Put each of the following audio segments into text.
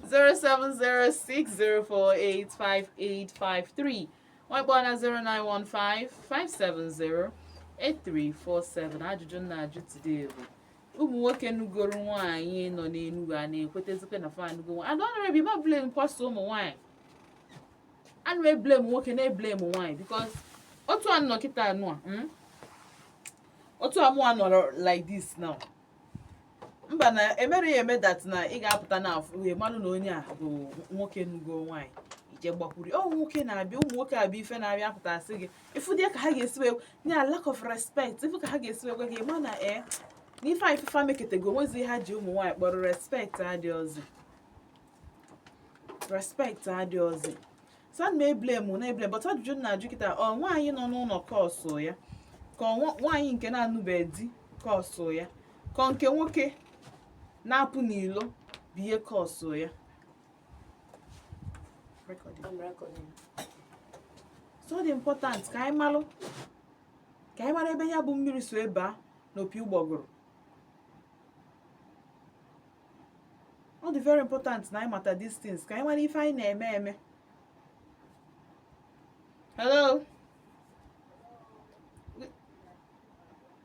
07060485853. Nwa kpọọ na 09155708347. Ajụjụ m na-ajụ today bụ, ụmụ nwoke nugoro nwaanyị nọ n'Enugu a na-ekwetezikwa na fa anugo nwaanyị? And honorable, ma blame kwasa ụmụ nwaanyị, ana m eblame nwoke, na-eblame nwaanyị, because otu a nọ kịta anụ a, Otu a mụa nọrọ like this now, mba, na emere ya eme that na ị ga-apụta na afụ malụ na onye a bụ nwoke nugo nwaanyị, ije gbakwuri ọ nwoke na-abịa. Ụmụ nwoke abịa, ife na-abịa apụta asị gị ifu dị ka ha ga-esi wee nya lack of respect, ifu ka ha ga-esi wee gwa gị ma na ee na ife a ifefa meketego onwezi ha ji ụmụ nwaanyị kpọrọ. Respect adị ọzọ, respect adị ọzọ. So ana m eblame na eblame, but ajụjụ m na-ajụ kịta, ọ nwaanyị nọ n'ụlọ cause ya, ka ọ nwaanyị nke na-anụbeghị di cause ya, ka ọ nke nwoke na-apụ n'ilo bụ ihe cause ya? Recording. I'm recording. So ọ dị important ka anyị malụ, ka anyị mara ebe ya bụ mmiri so ebe a n'opi ụgbọgụrụ. Ọ dị very important na anyị mata these things, ka anyị mara ife anyị na-eme eme. Hello,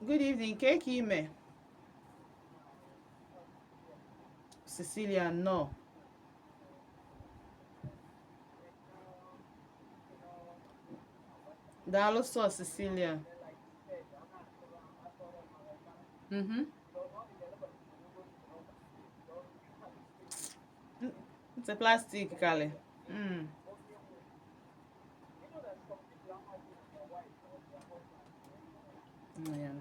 good evening. Ke ka ime, Cecilia? Nnọọ. Daalụ sọ, Cecilia. Ntị plastic kalị. Yeah.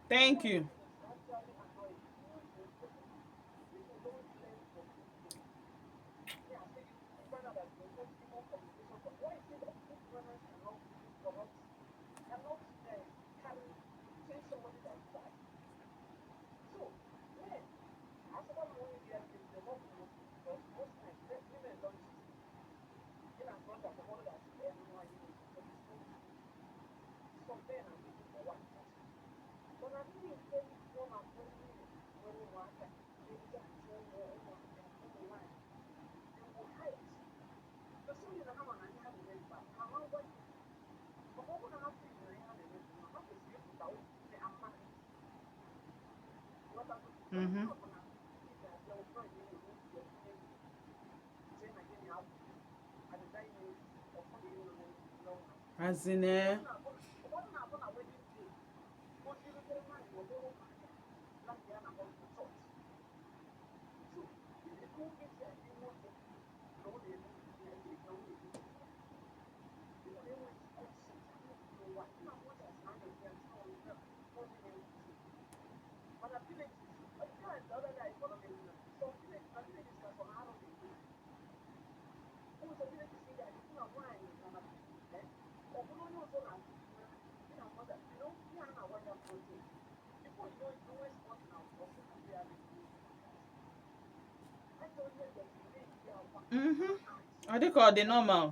Thank you. As in, eh? Ọ dị ka ọ dị normal.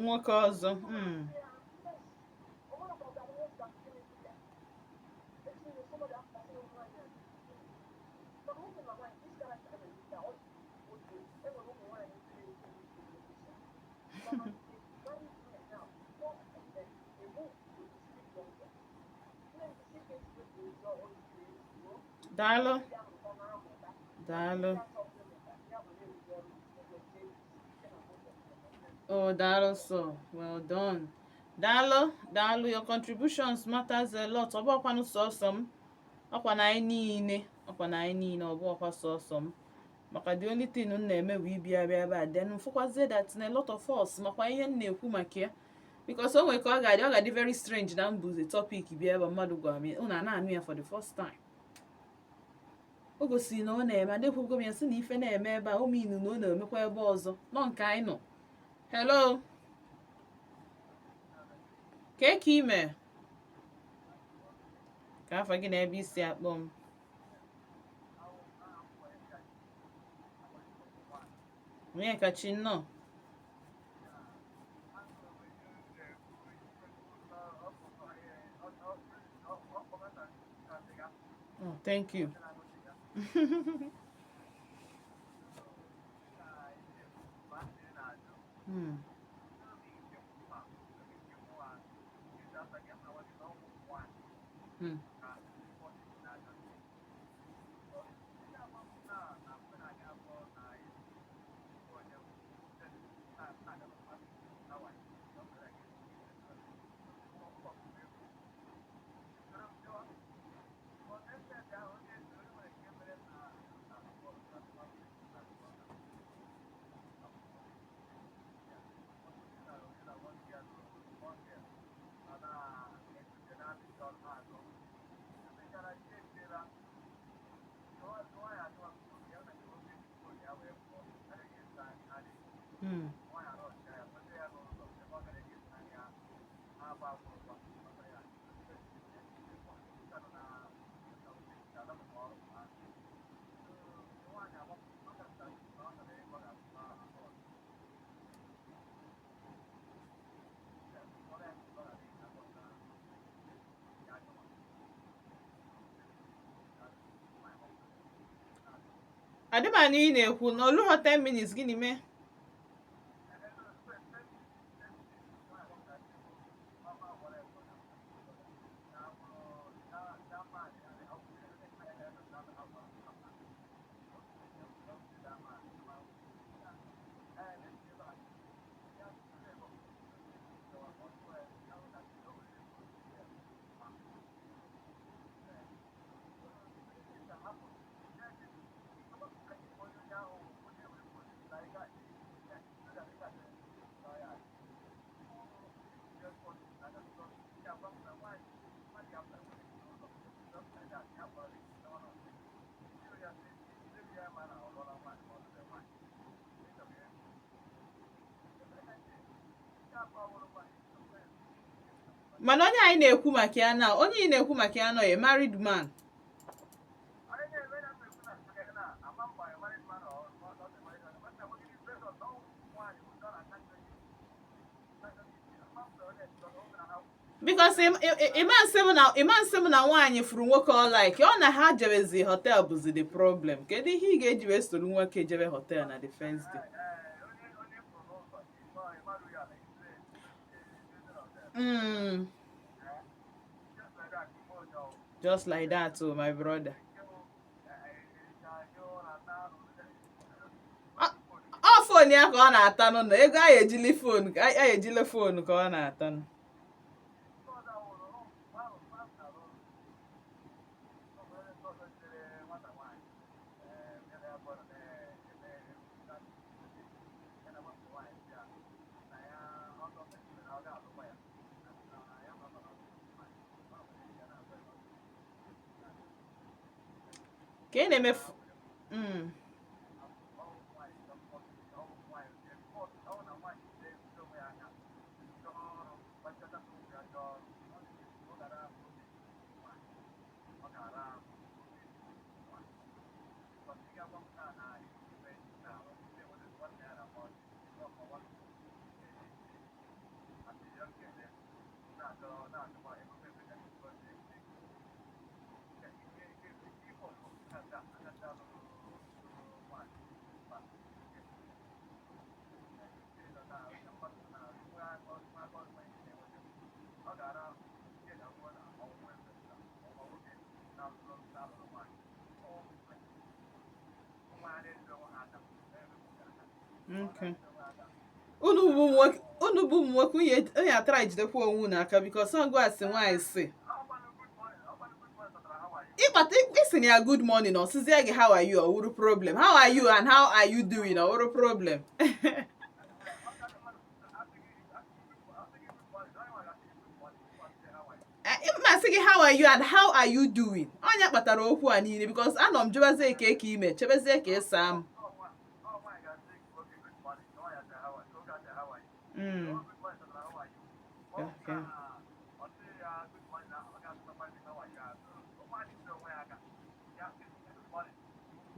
Nwoke ọzọ. Daalụ. Daalụ. Oh, daalụ so. Well done. Daalụ, daalụ. Your contributions matters a lot. Ọ bụkwanụ sọsọ m. Ọkwa na anyị niile. Ọkwa na anyị niile. Ọ bụkwa sọsọ m. Maka the only thing m na-eme bụ ịbịa bịa ebe a. Then mfụkwazie that na a lot of us makwa ihe m na-ekwu maka ya. Because o nwere ka ọ ga-adị very strange na m buzi topic bịa ebe mmadụ gwara m unu a na-anụ ya for the first time. O gosiri na ọ na-eme, adekwugo m ya sị na ife na-eme ebe a o mean na ọ na-emekwa ebe ọzọ nọ nke anyị nọ. Hello, kee ka ime, ka afọ gị na ebe isi akpọ m? Onye kachi nnọọ. Oh, thank you. Adịmana ị na-ekwu na oluho 10 minutes, gịnị mee? Mana onye anyị na-ekwu maka ya na onye ị na-ekwu maka ya nọ a married man. Because ịma nsị m na nwaanyị furu nwoke ọ like ọ na ha jebezi hotel bụzi the problem. Kedu ihe ị ga-eji wee soro nwoke jebe hotel na the first day? Just like that, oh my brother. Ọ phone ya ka ọ na-atanụ na ego anyị ejili phone anyị ejile phone ka ọ na-atanụ. Ka ị na-emefu. Okay. Unu bụ ụmụ nwoke, unu bụ ụmụ nwoke, onye atara ejidekwa onwe unu aka, because ọgụ asị nwaanyị si ịkpata isi na ya good morning, ọ sịzie gị how are you, ọ wụrụ problem. How are you and how are you doing, ọ wụrụ problem. Mmasị gị how are you and how are you doing, onye kpatara okwu a niile, because anọ m jụbazie ka eke ime chebezie ka ịsa m. Okay.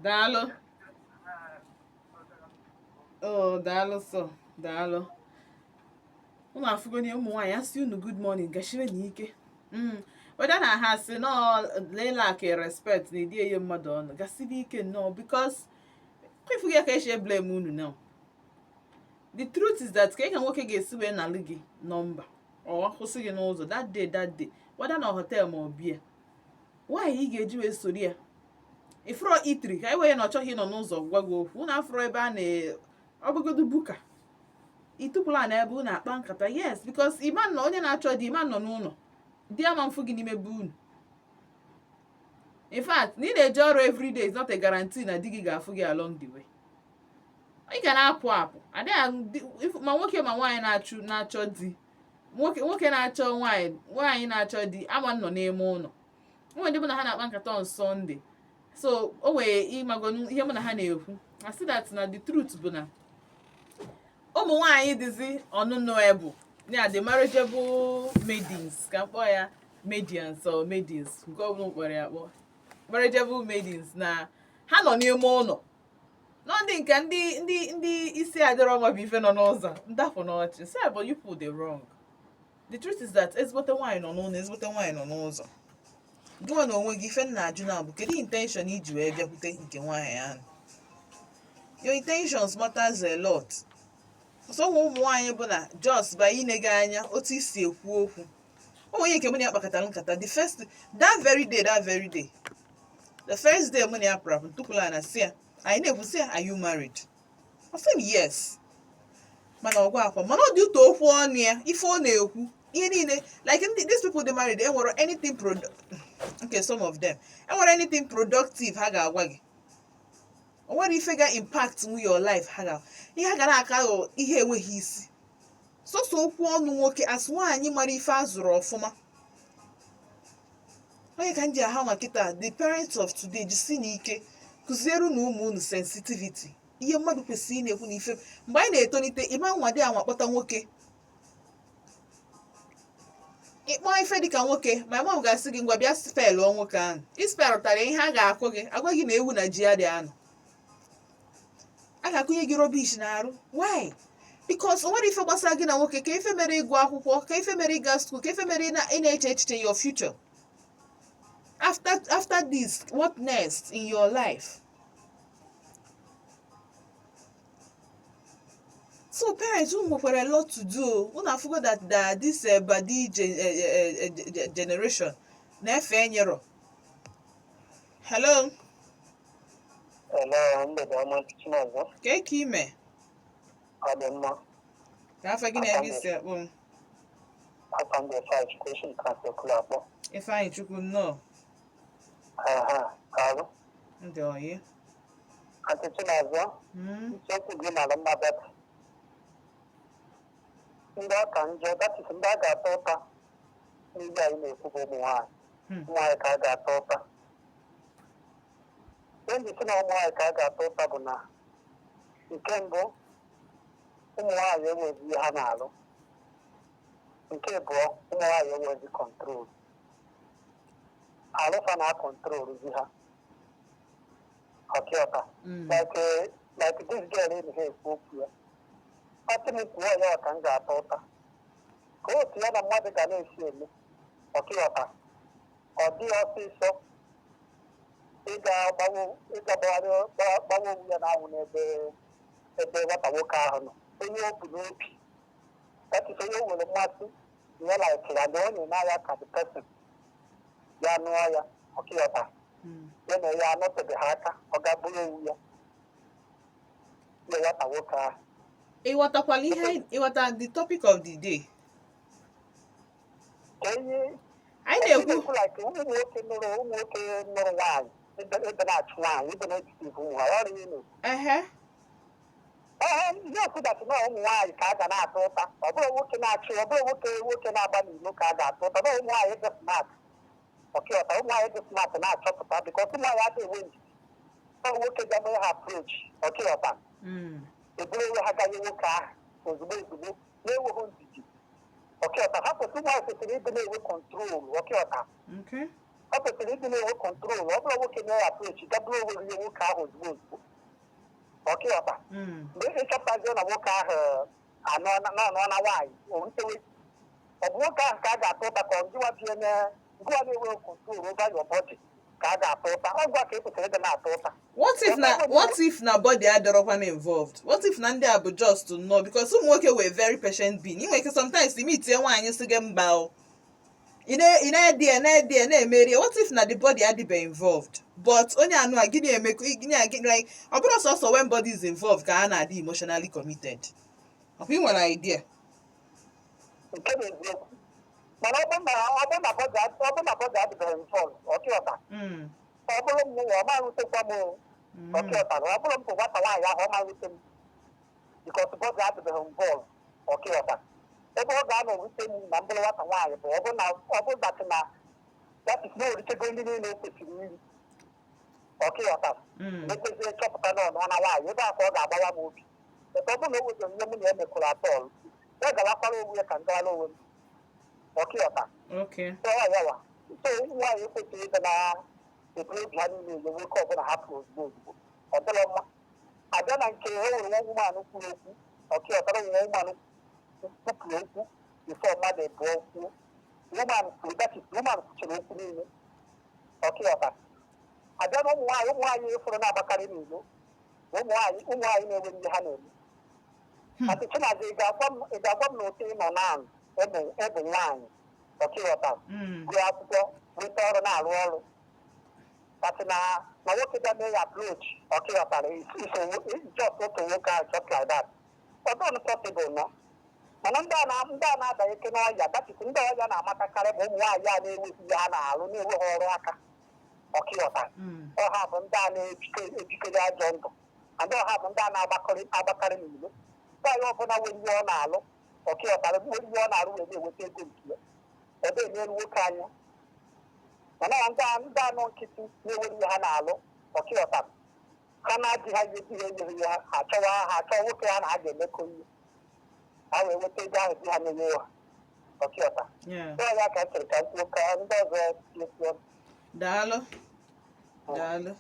Daalụ. Oh, daalụ sọ, daalụ. Ụmụ afụgoni ụmụ nwaanyị asị unu good morning, gashiwe na ike. Weda na ha sị nọọ lela ka respect na ịdị enye mmadụ ọnụ, gasibe ike nnọọ, because ifughị ya ka esi blame unu now. The truth is that ka nwoke ga-esi wee nalụ gị nọmba ọ kwụsị gị n'ụzọ that day, that day, weda na hotel ma ọ bịa, nwaanyị ị ga-eji wee soro ya ifuro itri ka e wee na ọ chọghị ịnọ n'ụzọ gwa gị okwu. Unu afụrụ ebe a na ọbụgodu buka ịtụpụla na ebe unu akpa nkata. Yes, because ịma nọ onye na-achọ di, ịma nọ n'ụlọ di ama mfu gị n'ime be unu. In fact, na ị na-eje ọrụ everyday is not a guarantee na di gị ga-afụ gị along the way. Ị ga na-apụ apụ adịghị, ma nwoke ma nwaanyị na-achọ di, nwoke na-achọ nwaanyị, nwaanyị na-achọ di ama nọ n'ime ụlọ. Nwere ndị mụ na ha na-akpa nkata on Sunday, so o nwee ịmago ihe mụ na ha na-ekwu, I see that na the truth bụ na ụmụ nwaanyị dịzi ọnụnụ ebu ya, the marriageable maidens, ka m kpọọ ya maidens or maidens, nke ọ bụla m kpọrọ ya akpọ, marriageable maidens, na ha nọ n'ime ụlọ nọ, ndị nke ndị isi adịrọ mma bụ ife nọ n'ụzọ ndapụ n'ọchị. Say, but you put the wrong. The truth is that ezigbote nwaanyị nọ n'ụlọ, ezigbote nwaanyị nọ n'ụzọ. Gị nwa na onwe gị, ife m na-ajụ na bụ kedu intention iji wee bịakwute nke nwaanyị ahụ? Your intentions matters a lot. Ọsọ ụmụ nwaanyị bụ na just by ine gị anya, otu isi ekwu okwu, o nwere nke mụ na ya kpakọtara nkata the first that very day, that very day, the first day mụ na ya pụrụ apụ, ntụkwula na si ya, anyị na-ekwu, sị ya, "Are you married?" Ọ sị m yes, mana ọgwa akwa, mana ọ dị ụtọ okwu ọnụ ya, ife ọ na-ekwu, ihe niile, like ndị these people dị married enwere anything okay, some of them enwere anything productive ha ga-agwa gị? O nwere ife ga impact your life ha ga ihe ha ga na-aka ghọ ihe enweghị isi, sọsọ okwu ọnụ nwoke. As nwaanyị mara ife a zụrụ ọfụma, onye ka m ji aha nwa kịta, the parents of today, jisi n'ike kụziere na ụmụ unu sensitivity, ihe mmadụ kwesịrị ị na-ekwu na ife. Mgbe anyị na-etolite, ịma nwa dị anwa kpọta nwoke, ịkpọ ife dịka nwoke, ma mom ga-asị gị, "Ngwa, bịa spellụọ nwoke ahụ." Ispelụtara ihe a ga-akụ gị, agwa gị na ewu na ji ya dị anọ, a ga-akụnye gị rubbish na-arụ. Why? Because o nwere ife gbasara gị na nwoke. Ka ife mere ịgụ akwụkwọ, ka ife mere ịga school, ka ife mere ị na-eche echiche your future after this, what next in your life. So parents, unu nwekwara a lot to do. Unu afụgo that this badi generation na-efe enyero. Hello. Hello, mgbede ọma, Chinazụ. Ka eke ime? Ọ dị mma. Ka afọ gị na ebe isi akpọ m? Afọ m bụ Ifeanyị Chukwu, esi m Kansụl akpọ. Ifeanyị Chukwu, nnọọ. Aha, arụ. Ndị oyi. Aunty Chinazụ, isiokwu gị mara mma, but ndị ọka njọ, that is, ndị a ga-ata ụta n'ihe anyị na-ekwu bụ ụmụ nwaanyị. Ụmụ nwaanyị ka a ga-ata ụta. Ihe ndị si na ụmụ nwaanyị ka a ga-ata ụta bụ na nke mbụ, ụmụ nwaanyị enwezi ihe ha na-alụ. Nke abụọ, ụmụ nwaanyị enwezi control. Alụfa na controlzi ha. Ọkịọta. Like this girl ị na-ekwu okwu ya. Ọ sị m kwuo ya ka m ga-ata ụta. Ka otu ya na mmadụ ga na-esi eme. Ọkịọta. Ọ dịghị ọsịsọ ịga gbawa onwe ya n'anwụ n'ebe ebe nwata nwoke ahụ nọ. Onye o bu n'obi. That is, onye o nwere mmasị na ya like ya na ọ na ya ka the person ya nụọ ya, ọkịọta. Ya na ya anọtebeghị aka, ọ ga-bụrụ ewu ya. Nye nwata nwoke ahụ. Ịghọtakwala ihe ịghọta the topic of the day? Ka ihe Anyị na-ekwu na-ekwu like ụmụ nwoke nụrụ nwaanyị ebe na-achụ nwaanyị, ebe na-ejide ibu nwa ọrụ ihe na-ekwu. Ehe. Ee, ihe okwudatị na ụmụ nwaanyị ka a ga na-ata ụta. Ọ bụrụ nwoke na-achụ, ọ bụrụ nwoke na-agba n'ilo ka a ga-ata ụta, na ụmụ nwaanyị dị smart, ọkịọta, ụmụ nwaanyị dị smart na-achọpụta, because ụmụ nwaanyị adịghị enwe ndidi. Ọ nwoke ga mee ha approach, ọkịọta, eburu onwe ha ganye nwoke ahụ ozugbo ozugbo na-enweghị ndidi, ọkịọta. Ha kwesịrị, ụmụ nwaanyị kwesịrị ịdị na-enwe control, ọkịọta. Ha kwesịrị ịdị na-enwe control. Ọ bụrụ nwoke mee ya approach, gaburu onwe gị nwoke ahụ ozugbo ozugbo, ọkịọta. Mgbe ị chọpụtazie na nwoke ahụ anọ na na nwaanyị, o rutewe, ọ bụ nwoke ahụ ka a ga-ata ụta, ka ọ ngịwa bie na ngịwa na-enwe control over your body ka a ga-ata ụta? Ọ gwa ka e kwesịrị ịdị na-ata ụta. What if na body adọrọkwana involved? What if na ndị a bụ just nnọọ because ụmụ nwoke were very patient being. Ị nwere ike sometimes ime itinye nwaanyị sị gị mba o, ị na-edi ya, na-edi ya, na-emeri ya. What if na the body adịbe involved, but onye anụ a gịnị emekọ gịnị a gịnị? Like, ọ bụrụ sọsọ when body is involved ka a na-adị emotionally committed. Ọkwa ị nwere idea? Nke bụ eziokwu, mana ọ bụrụ na body adịbeghị involved, ọkịọta, ọ bụrụ m nwa, ọ ma rutekwa m o. Ọkịọta, ọ bụrụ m bụ nwata nwaanyị ahụ, ọ ma rute m because body adịbeghị involved, ọkịọta. Ebe ọ ga-anọ rute m na mbụrụ nwata nwaanyị bụ ọ bụrụ that na that is na oritego ndị niile o kwesịrị iri, ọkịọta, mekwezie chọpụta na ọ nọ na nwaanyị, ebe a ka ọ ga-agbawa m obi. Ebe ọ bụrụ na o wezụrụ ihe mụ na ya mekọrọ atọl, ya gawakwara onwe ya ka m gawara onwe m, ọkịọta. Yawa yawa. So ụmụ nwaanyị ekwesịghị ịdị na eburu obi ha niile enye nwoke ọbụla hapụ ozugbo ozugbo. Ọ dịrọ mma. Abịa na nke e nwere nwa woman kwuru okwu, ọkịọtara, nwa woman kwupụrụ okwu before mmadụ abụọ kwuo. Woman kwuru, that is, woman kwuchara okwu niile, ọkịọta. Abịa na ụmụ nwaanyị, ụmụ nwaanyị ịfụrụ na-agbakarị n'ilo, ụmụ nwaanyị na-enwe ihe ha na-eme. Ati Chinaza, ị ga-agwa m na otu ị nọ na ịbụ nwaanyị, ọkịghọta, gụọ akwụkwọ, nweta ọrụ, na-arụ ọrụ, but na nwoke bịa mee ya approach, ọkịghọtara, iso just otu nwoke ahụ, just like that, ọ dịghị possible nọ. Mana ndị a na-abanye n'ọya, that is, ndị ọya na-amatakarị bụ ụmụ nwaanyị a na-enweghị ihe ha na-arụ, na-enweghị ọrụ aka, ọkịghọta. Ọha bụ ndị a na-ebikere ajọ ndụ, and ọha bụ ndị a na-agbakarị agbakarị n'ilo. Nwaanyị ọbụla nwere ihe ọ na-alụ, ọkịghọtara, nwere ihe ọ na-arụ wee na-enweta ego nke ya, ebe enyere nwoke anya. Mana ndị anọ nkịtị na-enwere ihe ha na-alụ, ọkịghọtara, ha na-adị ha ihe di ha enyeghị ya, ha achọwa, ha achọ nwoke ha na ha ga-emekọ ihe, ha wee nweta ego ahụ di ha na-enye ha, ọkịghọta. Ya ya ka m chere ka m kwuo ka ndị ọzọ tinyekwuo. Daalụ, daalụ.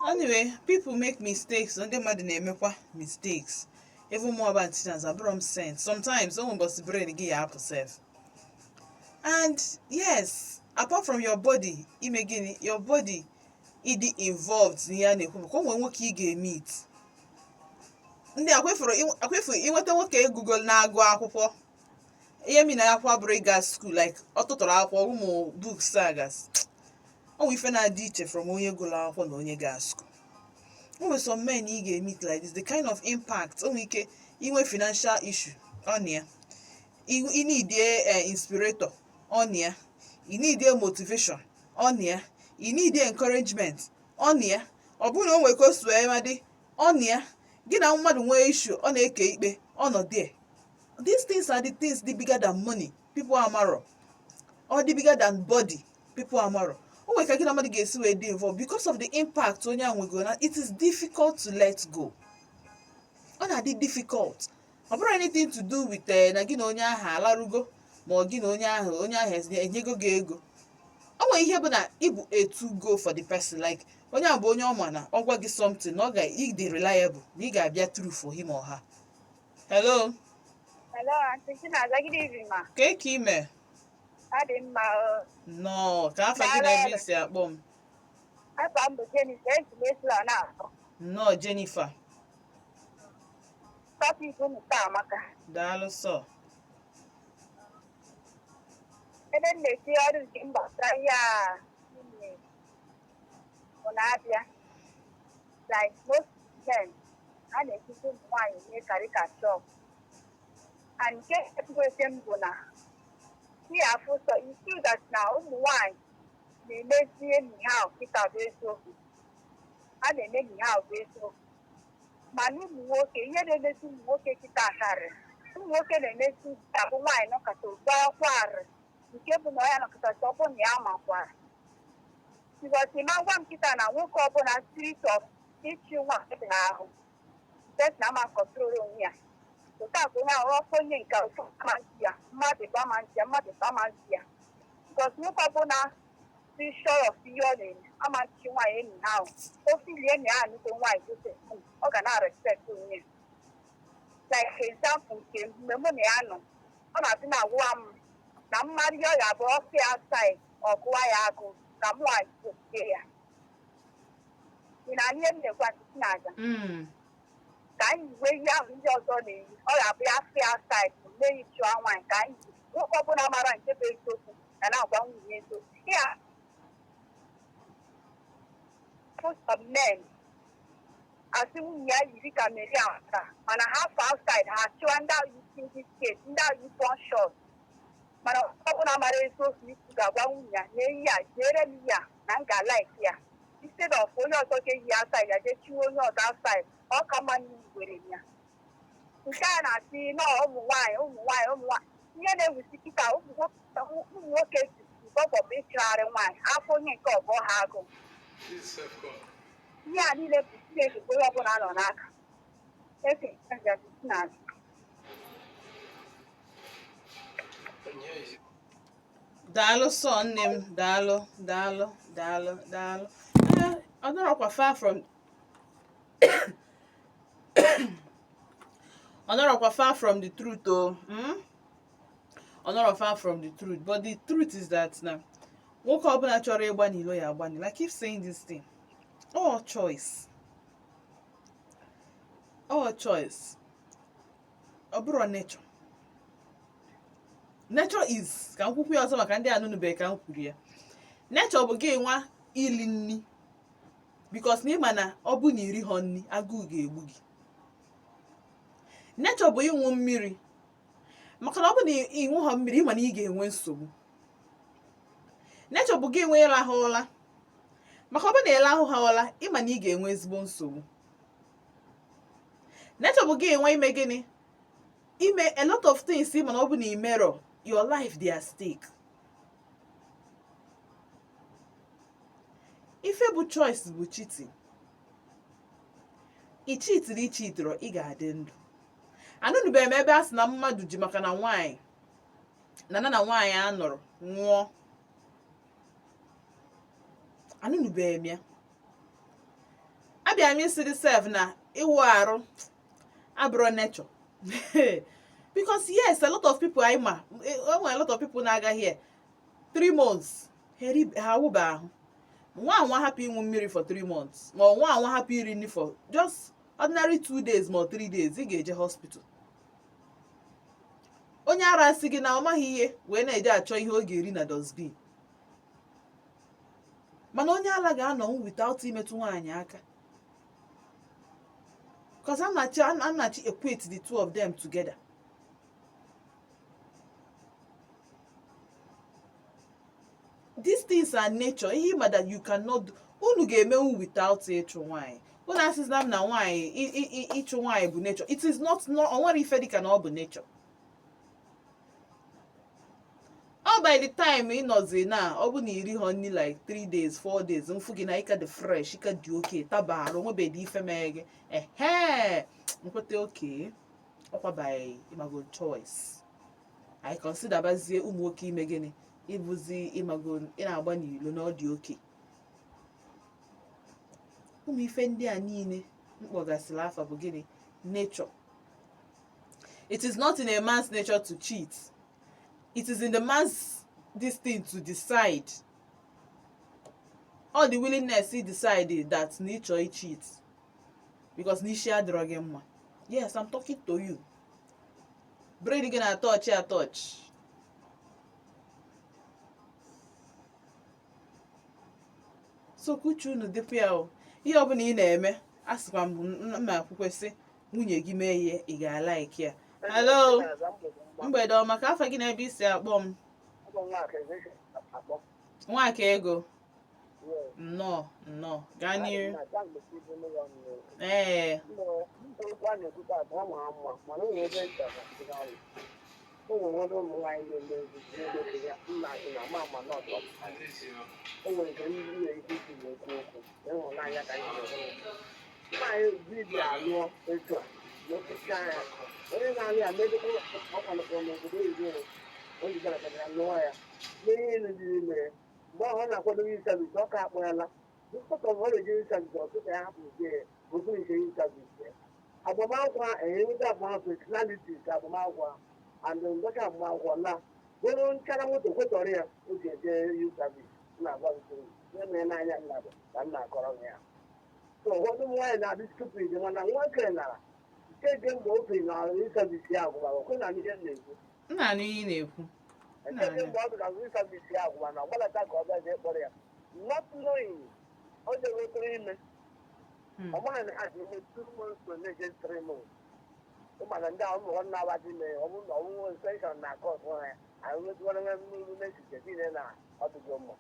Anyway, people make mistakes. Ndị mmadụ na-emekwa mistakes. Even more about teachers, abụrọ m sense. Sometimes ụmụ ụbọchị brain gị ya apụ sef. And yes, apart from your body ime gịnị, your body ịdị involved n'ihe a na-ekwu, maka o nwere nwoke ị ga-emeet, ndị akwefuru akwefu inweta nwoke egugo na-agụ akwụkwọ. Ihe mi na akwụkwọ abụrụ ịga school, like ọ tụtụrụ akwụkwọ, ụmụ books agas. Ọ nwere ife na-adị iche from onye gụrụ akwụkwọ na onye ga school. O nwere some men ị ga-emeet like this, the kind of impact o nwere ike inwe, financial issue ọ na ya, ị need a inspirator ọ na ya, ị need a motivation ọ na ya, ị need encouragement ọ na ya. Ọ bụrụ na o nwere ka o si wee madị, ọ na ya. Gị na mmadụ nwee issue, ọ na-eke ikpe, ọ nọ there. These things are the things dị bigger than money, people amarọ. Ọ dị bigger than body, people amarọ. O nwere ka gị na mmadụ ga-esi wee dị involved because of the impact onye ahụ nwego na it is difficult to let go. Ọ na-adị difficult. Ọ bụrụ anything to do with na gị na onye ahụ alarugo, ma ọ gị na onye ahụ enyego gị ego. O nwere ihe bụ na ịbụ a to go for the person, like onye a bụ onye ọ ma na ọ gwa gị something na ọ ga ịdị reliable, na ị ga-abịa through for him or her. Hello. Hello, Aunty Chinaza, good evening, ma. Ka ka ime? Adị mma o. Nnọọ. Ka afa gị na ebe isi akpọ m? Afa m bụ Jennifer, esi m Esla na-akpọ. Nnọọ, Jennifer. Topic unu taa amaka. Daalụ sọ. Ebe m na-etinye ọrụ nke m gbasara ihe a ime bụ na-abịa. Like most men A na-ejizi ụmụ nwaanyị mee caricature. And nke ekwukwete m bụ na ihe afụ sọ you feel that na ụmụ nwaanyị na-emezi enyi ha kịta bụ eziokwu. A na-eme enyi ha bụ eziokwu. Mana ụmụ nwoke, ihe na-emezi ụmụ nwoke kịta karịrị. Ụmụ nwoke na-emezi abụ nwaanyị nọkọta ogbu akwa arị nke bụ na ọ ya nọkọta ọ bụ na ya makwara. Because ma gwa m kịta na nwoke ọbụla spirit of ịchị nwaanyị dị n'ahụ person ama control onwe ya. Otu a ka onye ahụ ọkụ onye nke otu ama ntị ya, mmadụ bụ ama ntị ya, mmadụ bụ ama ntị ya. Because nwoke ọbụla dị sure of ihe ọ na-eme ama nchi nwaanyị enyi ha ahụ. O filie na ya anụgo nwaanyị gote, ọ ga na-respect onwe ya. Like example nke m, mgbe mụ na ya nọ, ọ na-adị na-agwa m na mmadụ ihe ọ ga-abụ ọsị ya outside, ọ gụwa ya agụ ka mụ nwaanyị ya. Ị na-anụ ihe m na-ekwu, Aunty Chinaza? Mm. Ka anyị yiwe ihe ahụ ndị ọzọ na-eyi, ọ ga-abụ ya fị outside mee chụọ nwaanyị ka anyị yi. Nwoke ọbụla mara nke bụ eziokwu ga na-agwa nwunye eziokwu ya. Most of men asị nwunye ya yiri ka Mary aka, mana ha fọ outside, ha chụwa ndị ahụ yi ndị skirt, ndị ahụ yi pọn short. Mana ọbụla mara eziokwu ikwu ga-agwa nwunye ya na eyi ya jere m ya na m ga-like ya instead of onye ọzọ ga-eyi outside ya jee chiwe onye ọzọ outside. Ọ ka mma na were ya. Nke a na-asị nọọ ụmụ nwaanyị, ụmụ nwaanyị, ụmụ nwaanyị, ihe na-ewusi kịta, ụmụ nwoke bọbọ bụ ịchụgharị nwaanyị afọ onye nke ọbọ ha agụ. Ihe a niile bụ Chineke bụ onye ọbụla nọ n'aka efe na. Daalụ sọ, nne m, daalụ, daalụ, daalụ, daalụ. Ee, ọ nọrọkwa far from, ọ nọrọkwa far from the truth o. Ọ nọrọ far from the truth, but the truth is that na nwoke ọbụla chọrọ ịgba n'ilo ya agba n'ilo. I keep saying this thing, all choice, all choice. Ọ bụrụ nature, nature is ka m kwukwu ya ọzọ maka ndị anụnụbeghị ka m kwuru ya. Nature bụ gị nwa ili nni because na ịma na ọ bụ na iri họ nni, agụụ ga-egbu gị. Nature bụ ịṅụ mmiri maka na ọ bụ na ịṅụ họ mmiri, ịma na ị ga-enwe nsogbu. Nature bụ gị nwe ịrahụ ụra maka ọ bụ na ịrahụ ha ụra, ịma na ị ga-enwe ezigbo nsogbu. Nature bụ gị enwe ime gịnị, ime a lot of things, ịma na ọ bụ na imerọ, your life dey at stake. Ife bụ choice bụ cheating. I cheatiri, i cheatịrọ, ị ga-adị ndụ. Anụnụbeghị m ebe a sị na mmadụ ji maka na nwaanyị na na na nwaanyị a nọrọ nwụọ. Anụnụbeghị m ya. Abịa m isi dị sef na ịwụ arụ abụrụ nature because yes, a lot of people anyị ma o nwere a lot of people na-aga here 3 months ha awụba ahụ. Nwa anwa hapụ ịṅụ mmiri for 3 months, ma ọ nwa anwa hapụ iri nri for just ordinary 2 days ma ọ 3 days, ị ga-eje hospital. Onye ara sị gị na ọ maghị ihe wee na-eje achọ ihe ọ ga-eri na dustbin, mana onye ala ga-anọnwụ without imetụ nwaanyị aka, because I'm na equate the two of them together. These things are nature. Ihe ịma that you cannot do, unu ga-emenwu without ịchụ nwaanyị. Unu asịzina m na nwaanyị ịchụ nwaanyị bụ nature. It is not. No, o nwere ife dịka na ọ bụ nature. Ọ by the time ị nọzi na ọ bụ na iri họ nri like 3 days, 4 days, mfu gị na ịka dị fresh, ịka dị oke taba arụ, onwebeghị ife mee gị, ehe, nkweta oke ọkwa by ịmago choice. Anyị consider bazie ụmụ nwoke ime gịnị, ịbụzi ịmago ị na-agba n'ilo na ọ dị oke. Ụmụ ife ndị a niile mkpọgasịrị afa bụ gịnị? Nature. It is not in a man's nature to cheat. It is in the man's this thing to decide, all the willingness he decide that na ịchọ i cheat because na isi adịrọ gị mma. Yes, I'm talking to you. Brain gị na-atọch atọch. So ka uche unu dịkwa ya o. Ihe ọbụla ị na-eme, asịkwa m mma akwụkwọ sị Nwunye gị mee ihe, ị ga-alike ya. Hello, mgbede ọma. Ka afọ gị na ebe isi akpọ m? Nwaka Ego, nnọọ, nnọọ, gaa n'iru. Ee. Okwu a na-ekwute atọ ọ mara mma, mana o nwere ebe nta o nwere ụmụ nwaanyị na-eme nzuzu n'oge ya. Nna gị na ama ama n'ọtọ o nwere nke ndị nwere ike isi na-ekwu okwu ịhụnanya ka anyị na-ekwu. Nwaanyị dibịa alụọ etu a n'okecha ya, onye na-alụ ya medịkwa ọkwanụkwara n'obodo oyibo, o jidere ka ya lụọ ya n'ihe ịlụ dị ime. Mgbe ahụ ọ na-akwado youth service, ọ ka akpọrọla dịkọta ọ na-eje youth service, ọtụtụ ya hapụ nke ya okwu nke youth service ya. Agbamakwụkwọ enweta agbamakwụkwọ personalities, agbamakwụkwọ and ngọcha agbamakwụkwọ la bụrụ nchara moto kwetọrọ ya o ji eje youth service. Na-agwa gị ihe mere n'anya nna bụ ka m na-akọrọ gị ya. So ụfọdụ ụmụ nwaanyị na-adị stupid, mana nwoke nara nke dị mgbe okenye na youth service ya agwụgwa okwe na ihe m na-ekwu. M na-anụ ihe ị na-ekwu. Nke dị mgbe ọ bụ na youth service ya agwụgwa na ọgbalata ka ọ bịazie kpọrọ ya, not knowing o jewetara ime. Ọ maghị na ha dị ime 2 months to na-eje 3 months. Ụmụaka ndị ahụ ụmụ nna awa dị ime, ọ bụrụ na ọnwụnwe infection na akọ ọtụ ha anyị nwetụwara nwe mmiri n'echiche niile na ọdụgo mma.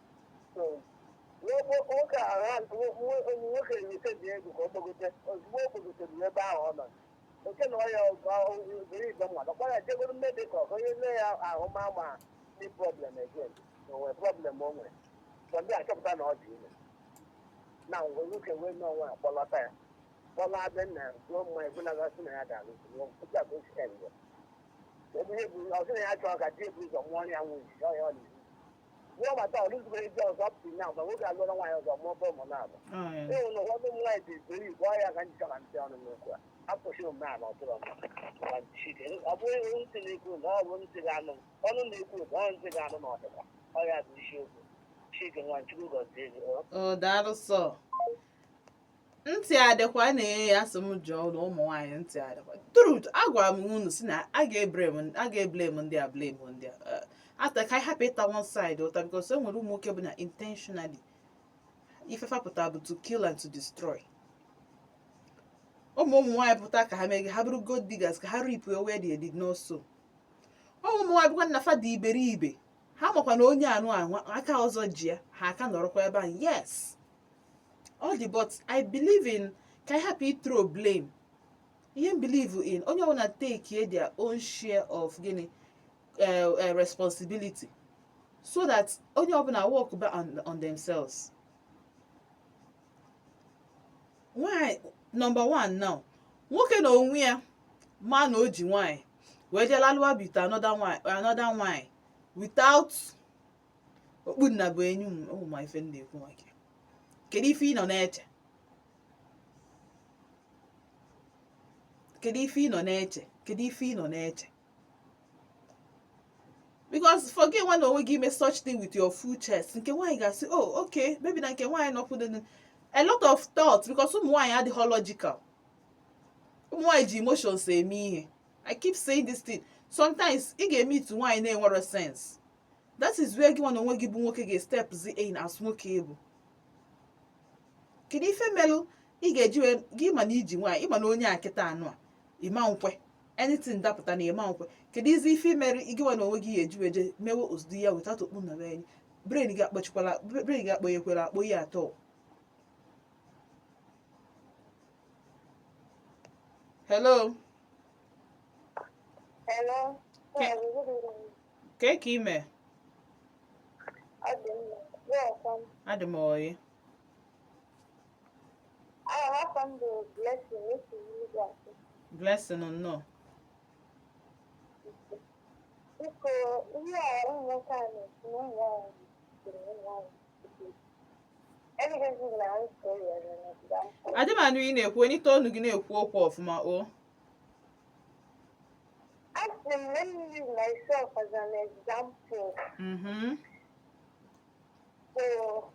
So nwoke ahụ, nwoke esebi ego ka ọ gbagote. Ozugbo o gbagotere ebe ahụ ọ nọ, oche na ọya iberibe mmadụ ọkwa ya jegoro medical ka onye nne ya ahụ ma ma ndị problem again na onwere problem o nwere. So ndị achọpụta na ọ dị ime na mgbe nwoke wee n'ọnwa akpọlọta ya, kpọla be nna ya, gụọ mma ebulagasị na ya ga-alụ otu a ka o si ende ebe ihe bụ ọ sị na ya chọrọ ka di ebu ụzọ mụọ ya nwunye ọ ya ọ na-ezi mụọ mata ọ lụzibere di ọzọ pụ na mgbe nwoke alụọla nwaanyị ọzọ mụọ bụ ụmụ na-abụ. Ịhụ na ụfọdụ ụmụ nwaanyị dị iberibe ọ ya ka njikọ na ntị ọnụ n'okwu a apụsị omume a na ọtụrụ ọma. Ọ bụghị ntị na-ekwu na ọ bụ ntị ga-anụ, ọnụ na-ekwu na ọ ntị ga-anụ na ọdịda ọ ya bụ isiokwu. Chike nwa, Chukwu gọzie gị. O daalụ sọ. Ntị adịkwa na-enye ya asị m jụọ na ụmụ nwaanyị ntị adịkwa. Truth, agwara m unu si na a ga-eblame, a ga-eblame ndị a, blame ndị a. Ata ka anyị hapụ ịta one side ụta, because e nwere ụmụ nwoke bụ na intentionally ife fapụta bụ to kill and to destroy. Ụmụ nwaanyị pụta ka ha mee ha bụrụ gold diggers, ka ha reap where they did not sow. Ụmụ nwaanyị bụkwa na fa dị iberibe, ha makwa na onye anụ anwa aka ọzọ ji ya, ha aka nọrọkwa ebe ahụ. Yes, all the, but I believe in ka anyị hapụ throw blame. Ihe m believe in, onye ọbụla take their own share of gịnị responsibility, so that onye ọbụla work back on themselves. Nwanyị number one now, nwoke na onwe ya ma na o ji nwanyị wee jee lalụwa with another nwanyị, another nwanyị without okpu nna bụ enyi m. Ụmụ ma ife m na-ekwu maka ya. Kedu ife ị nọ na-eche? Kedu ife ị nọ na-eche? Kedu ife ị nọ na-eche? Because for gị nwa na onwe gị ime such thing with your full chest, nke nwaanyị ga-asị, "Oh, okay, maybe." Na nke nwaanyị nọkwudo a lot of thoughts, because ụmụ nwaanyị adịghị logical. Ụmụ nwaanyị ji emotions eme ihe. I keep saying this thing. Sometimes ị ga-eme itu nwaanyị na-enwero sense. That is where gị nwa na onwe gị bụ nwoke ga-stepzi in as nwoke ịbụ. Kedu ife melụ ị ga-eji wee gị ma na iji nwaanyị, ịma na onye a kịta anụ a ịma nkwe anything dapụta na ịma nkwe? Kedu izi ife mere gị nwa na onwe gị ga-eji wee jee mewe ozudi ya without okpu na be enyi? Brain gị akpọchikwala, brain gị akpọnyekwara akpọ ya atọ. Hello. Hello. Kee ka ime? Ọ dị mma. Welcome. Adị m oyi. Aha m bụ Blessing, esi m Enugu asị. Blessing, nnọọ. Biko, ihe a ụmụ nwoke a na-ekwu na ụmụ nwaanyị siri ụmụ nwaanyị evidence na story as an example. Adị m anụ ị na-ekwu enite ọnụ gị na-ekwu okwu ọfụma o. Asị m, let me use myself as an example. So,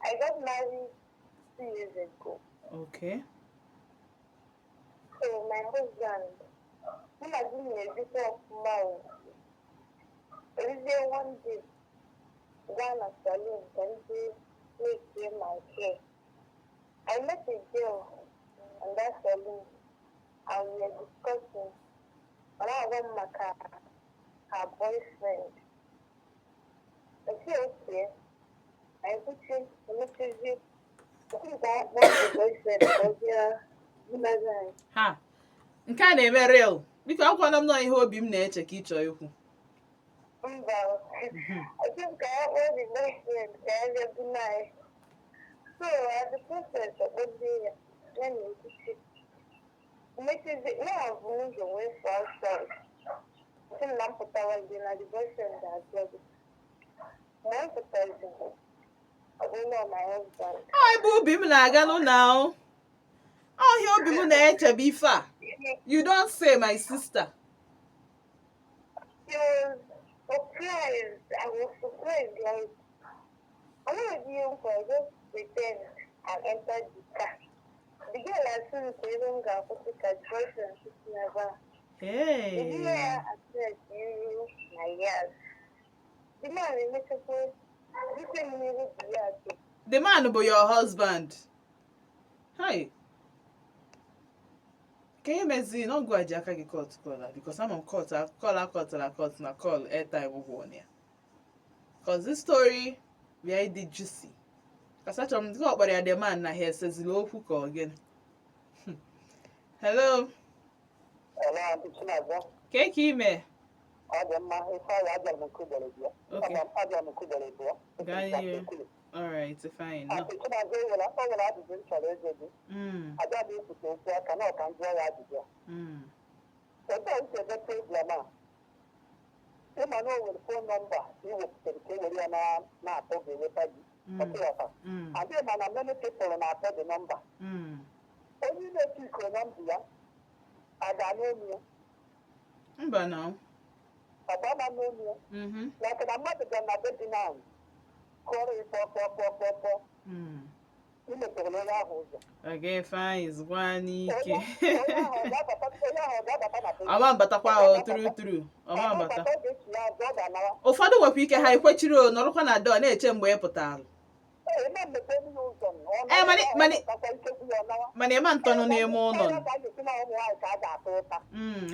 I got married 2 years ago. So, my husband, mụ na di m na-ebikwa ọfụma o. Eruzie one day, gaa na salon ka m jee make my hair. I met a girl in that salon. And we were discussing. Ọ na-agwa m maka her boyfriend. Esi okie, anyị kwuchi, emechizi, okwukwa akpọ the boyfriend ka ọ bịa bunazi anyị. Ha, nke a na-eme real. Biko, akwana m nọ ihe obi m na-eche ka ị chọọ ikwu. Mba, I think ka ya kpọọ the boyfriend ka ya bịa buna anyị. So, at the process, ọ kpọzie ya, ya na ekwuchi. Mmechizi, ya bụ ụzọ wee fụ outside. Sị m na m pụtawazi na the boyfriend ga-abịa gị. Mgbe m pụtazi, ọ bụ na my husband. Ọ ebe obi m na-aga nụ na ọhịa obi m na-echebe ife a. You don't say, my sister. He was surprised. I was surprised. Like, I don't know if I just pretend and entered the car. The girl assumed to even go to the boyfriend sitting never. The Hey. girl address you my years. The man in Mexico, this thing really the yard. The man bụ your husband. Hi. Ka ihe mezi na ọgụ a ji aka gị cut call a, because ama m cut call akọtara akọt na call airtime ụgwọ ya, 'cause this story bịa ịdị juicy. Kasa achọrọ m ka ọ kpọrọ ya the man na ha esezili okwu ka ọ gịnị. Hello. Hello, Aunty Chinazọ. Ka ka ime? Ọ dị mma, Ifeanyị, abịara m nke ugboro abụọ. Okay. Abịara m nke ugboro abụọ. Gaa n'ihu. Alright, fine, no. Aunty Chinazọ, o nwere ajụjụ m chọrọ ịjụ gị. Abịa m ikwute okwu aka na ọka njụọ ya ajụjụ a. Otu a si ebe program a, ịma na o nwere phone number ị wepụtara ka e were ya na-akpọ ga-enweta gị. Ọkụghọta. Adịghị ma na many people na-akpọ the number. Onye na-eti iko nọmba ya, a ga-anụ olu ya? Mba na. Ọ bụ ama n'olu ya. Like na mmadụ bịa na be gị now, kụọrọ ya kpọọ kpọọ kpọọ kpọọ kpọọ, imepere onye ahụ ụzọ. Okay, fine, zụkwa n'ike. Onye ahụ ọ ga-abata na be gị? Ọma mbatakwa o, true true, ọma mbata. Ọ ga-echi ya azụ, ọ ga-anawa. Ụfọdụ nwekwa ike ha ekwechiri o nọrọkwa na dọọ na-eche mgbe ị pụtara. Ee, eme mmepe ya ụzọ m, ọ Eh, nawa, mana- ọ batakwa, ikekwu ya, ọ nawa. Mana ịma ntọnụ n'ime ụlọ. Ọ ka a ga-esi na ụmụ nwaanyị ka a ga-ata ụta.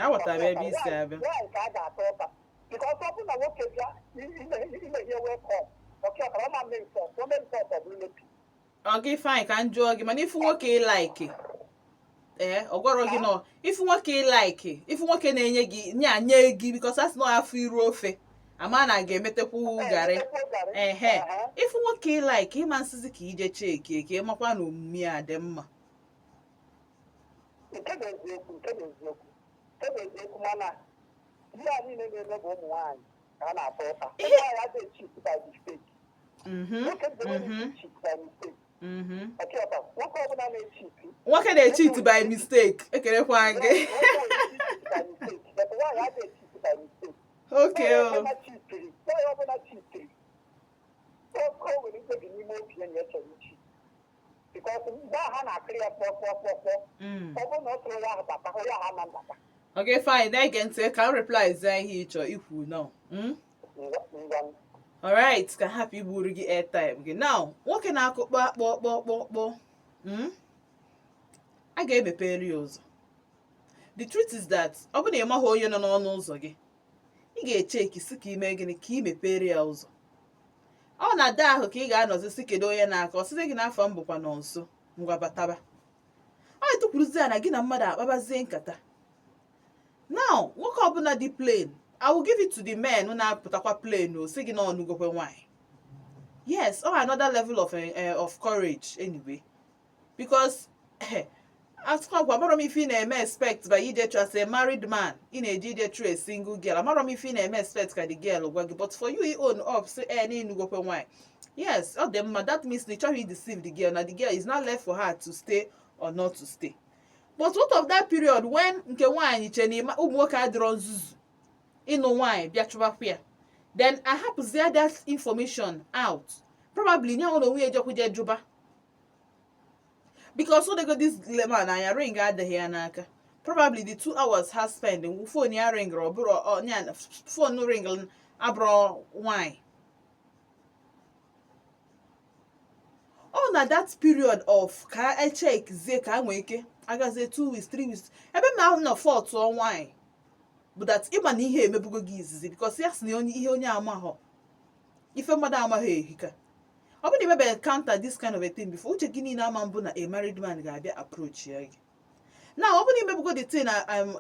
Aghọtara m ebe isi abịa. Nwaanyị ka a ga-ata ụta. Because ọ bụrụ na nwoke bịa ime ihe welcome, ọkịọkara ọma mme nsọ, o mee nsọ, ọ bụrụ mepi. Ọ gị fine ka m jụọ gị, mana ifu nwoke ị like, ee, ọ gwọrọ gị nọ ifu nwoke ị like, ifu nwoke na-enye gị nya nye gị, because asị na afọ iru ofe ama na ga-emetekwu garị. Ehe, ifu nwoke ị like, ịma nsịzi ka ije cheki ka ịmakwa na omume ya dị mma? Nke bụ eziokwu, nke bụ eziokwu, nke bụ eziokwu, mana ihe a niile na-eme bụ ụmụ nwaanyị ka a na-ata ụta. Ụmụ nwaanyị adịghị cheat by mistake. Nwoke bụ onye cheat by mistake. Ọkịọta nwoke ọbụla na-echeat. Nwoke na-echeat by mistake, ekelekwa gị. Nwoke na-echeat by mistake, but nwaanyị adịghị echeat by mistake. Okay o. Nwaanyị ọbụla cheatiri, nwaanyị ọbụla cheatiri, o nwere mkpebi n'ime obi ya na ya chọrọ icheat, because mgbe ahụ ha na-akịrị ya kpọọ kpọọ kpọọ kpọọ, ọ bụrụ na ọ tụrụ ya ahụ bata, onye ahụ ama mbata. Okay, fine, na-ege ntị ka m reply zaa ihe ị chọọ ikwu now. Ngwa ngwa. Alright, ka hapụ igburu gị airtime gị now. Nwoke na-akụ kpọ kpọ kpọ kpọ kpọ, A ga-emepere ya ụzọ. The truth is that ọ bụrụ na ị maghị onye nọ n'ọnụ ụzọ gị, ị ga-echeki si ka ime gịnị ka ị mepere ya ụzọ. Ọ na ada ahụ ka ị ga-anọzi si kedu onye na-aka ọ site gị n'afọ m bụkwa nọ nso, ngwa bataba. Ọ etụkwuruzi ya na gị na mmadụ akpabazie nkata. Now, nwoke ọbụla dị plain, I will give it to the men na-apụtakwa plain o si gị na ọnụgokwe nwaanyị. Yes, or another level of courage anyway, because atụkwa amarọ m ife ị na-eme expect by ije chụ as a married man, ị na-eje ije chụ a single girl. Amarọ m ife ị na-eme expect ka the girl gwa gị, but for you own up say eh na ịnugokwe nwaanyị, yes, ọ dị mma. That means na ị chọghị deceive the girl, na the girl is not left for her to stay or not to stay. But what of that period when nke nwaanyị che na ụmụ nwoke adịrọ nzuzu ịnụ nwaanyị bịa chụbakwa ya, then ahapụzie that information out? Probably nye nwere onwe ya ejekwuje jụba, because ọ dego this man anya ring adịghị ya n'aka. Probably the 2 hours ha spend, phone ya ring, ọ bụrụ nya phone ring abụrụ nwaanyị. Ọ Ọ na that period of ka echekzie ka a nwee ike agazie 2 weeks, 3 weeks, ebe m na-ahụ na fault nwaanyị bụ that ịma na ihe emebugo gị izizi, because ya sị na onye ihe onye amaghọ, ife mmadụ amaghị ehika. Ọ bụrụ na imebe encounter this kind of a thing before, uche gị niile ama mbụ na a married man ga-abịa approach ya gị. Now, ọ bụrụ na imebugo the thing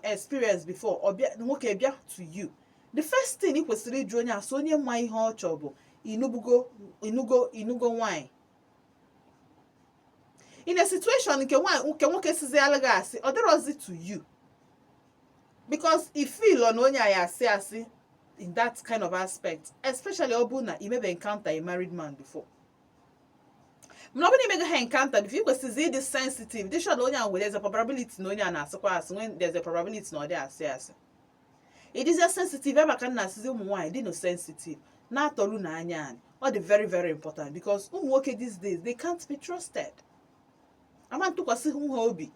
experience before, ọ bịa, nwoke bịa to you, the first thing ị kwesịrị ịjụ onye asị onye ma ihe ọ chọọ bụ, inubugo, inugo, inugo nwaanyị? In a situation nke nwaanyị, nke nwoke sizialụ gị asị, ọ dịrọzi to you, because i feel na onye a ya asị asị in that kind of aspect, especially ọ bụrụ na i mebe encounter a married man before. Mana ọ bụrụ na imega ha encounter before, ị kwesịrị ịdị sensitive, dị sure na onye a nwere, there's a probability na onye a na-asịkwa asị, when there's a probability na ọ dị asị asị. Ịdịzie sensitive ebe ka m na-asịzi ụmụ nwaanyị dị no sensitive, na-atọrụ na anya anyị. Ọ dị very very important, because ụmụ nwoke these days, they can't be trusted. Ama ntụkwasị ha obi.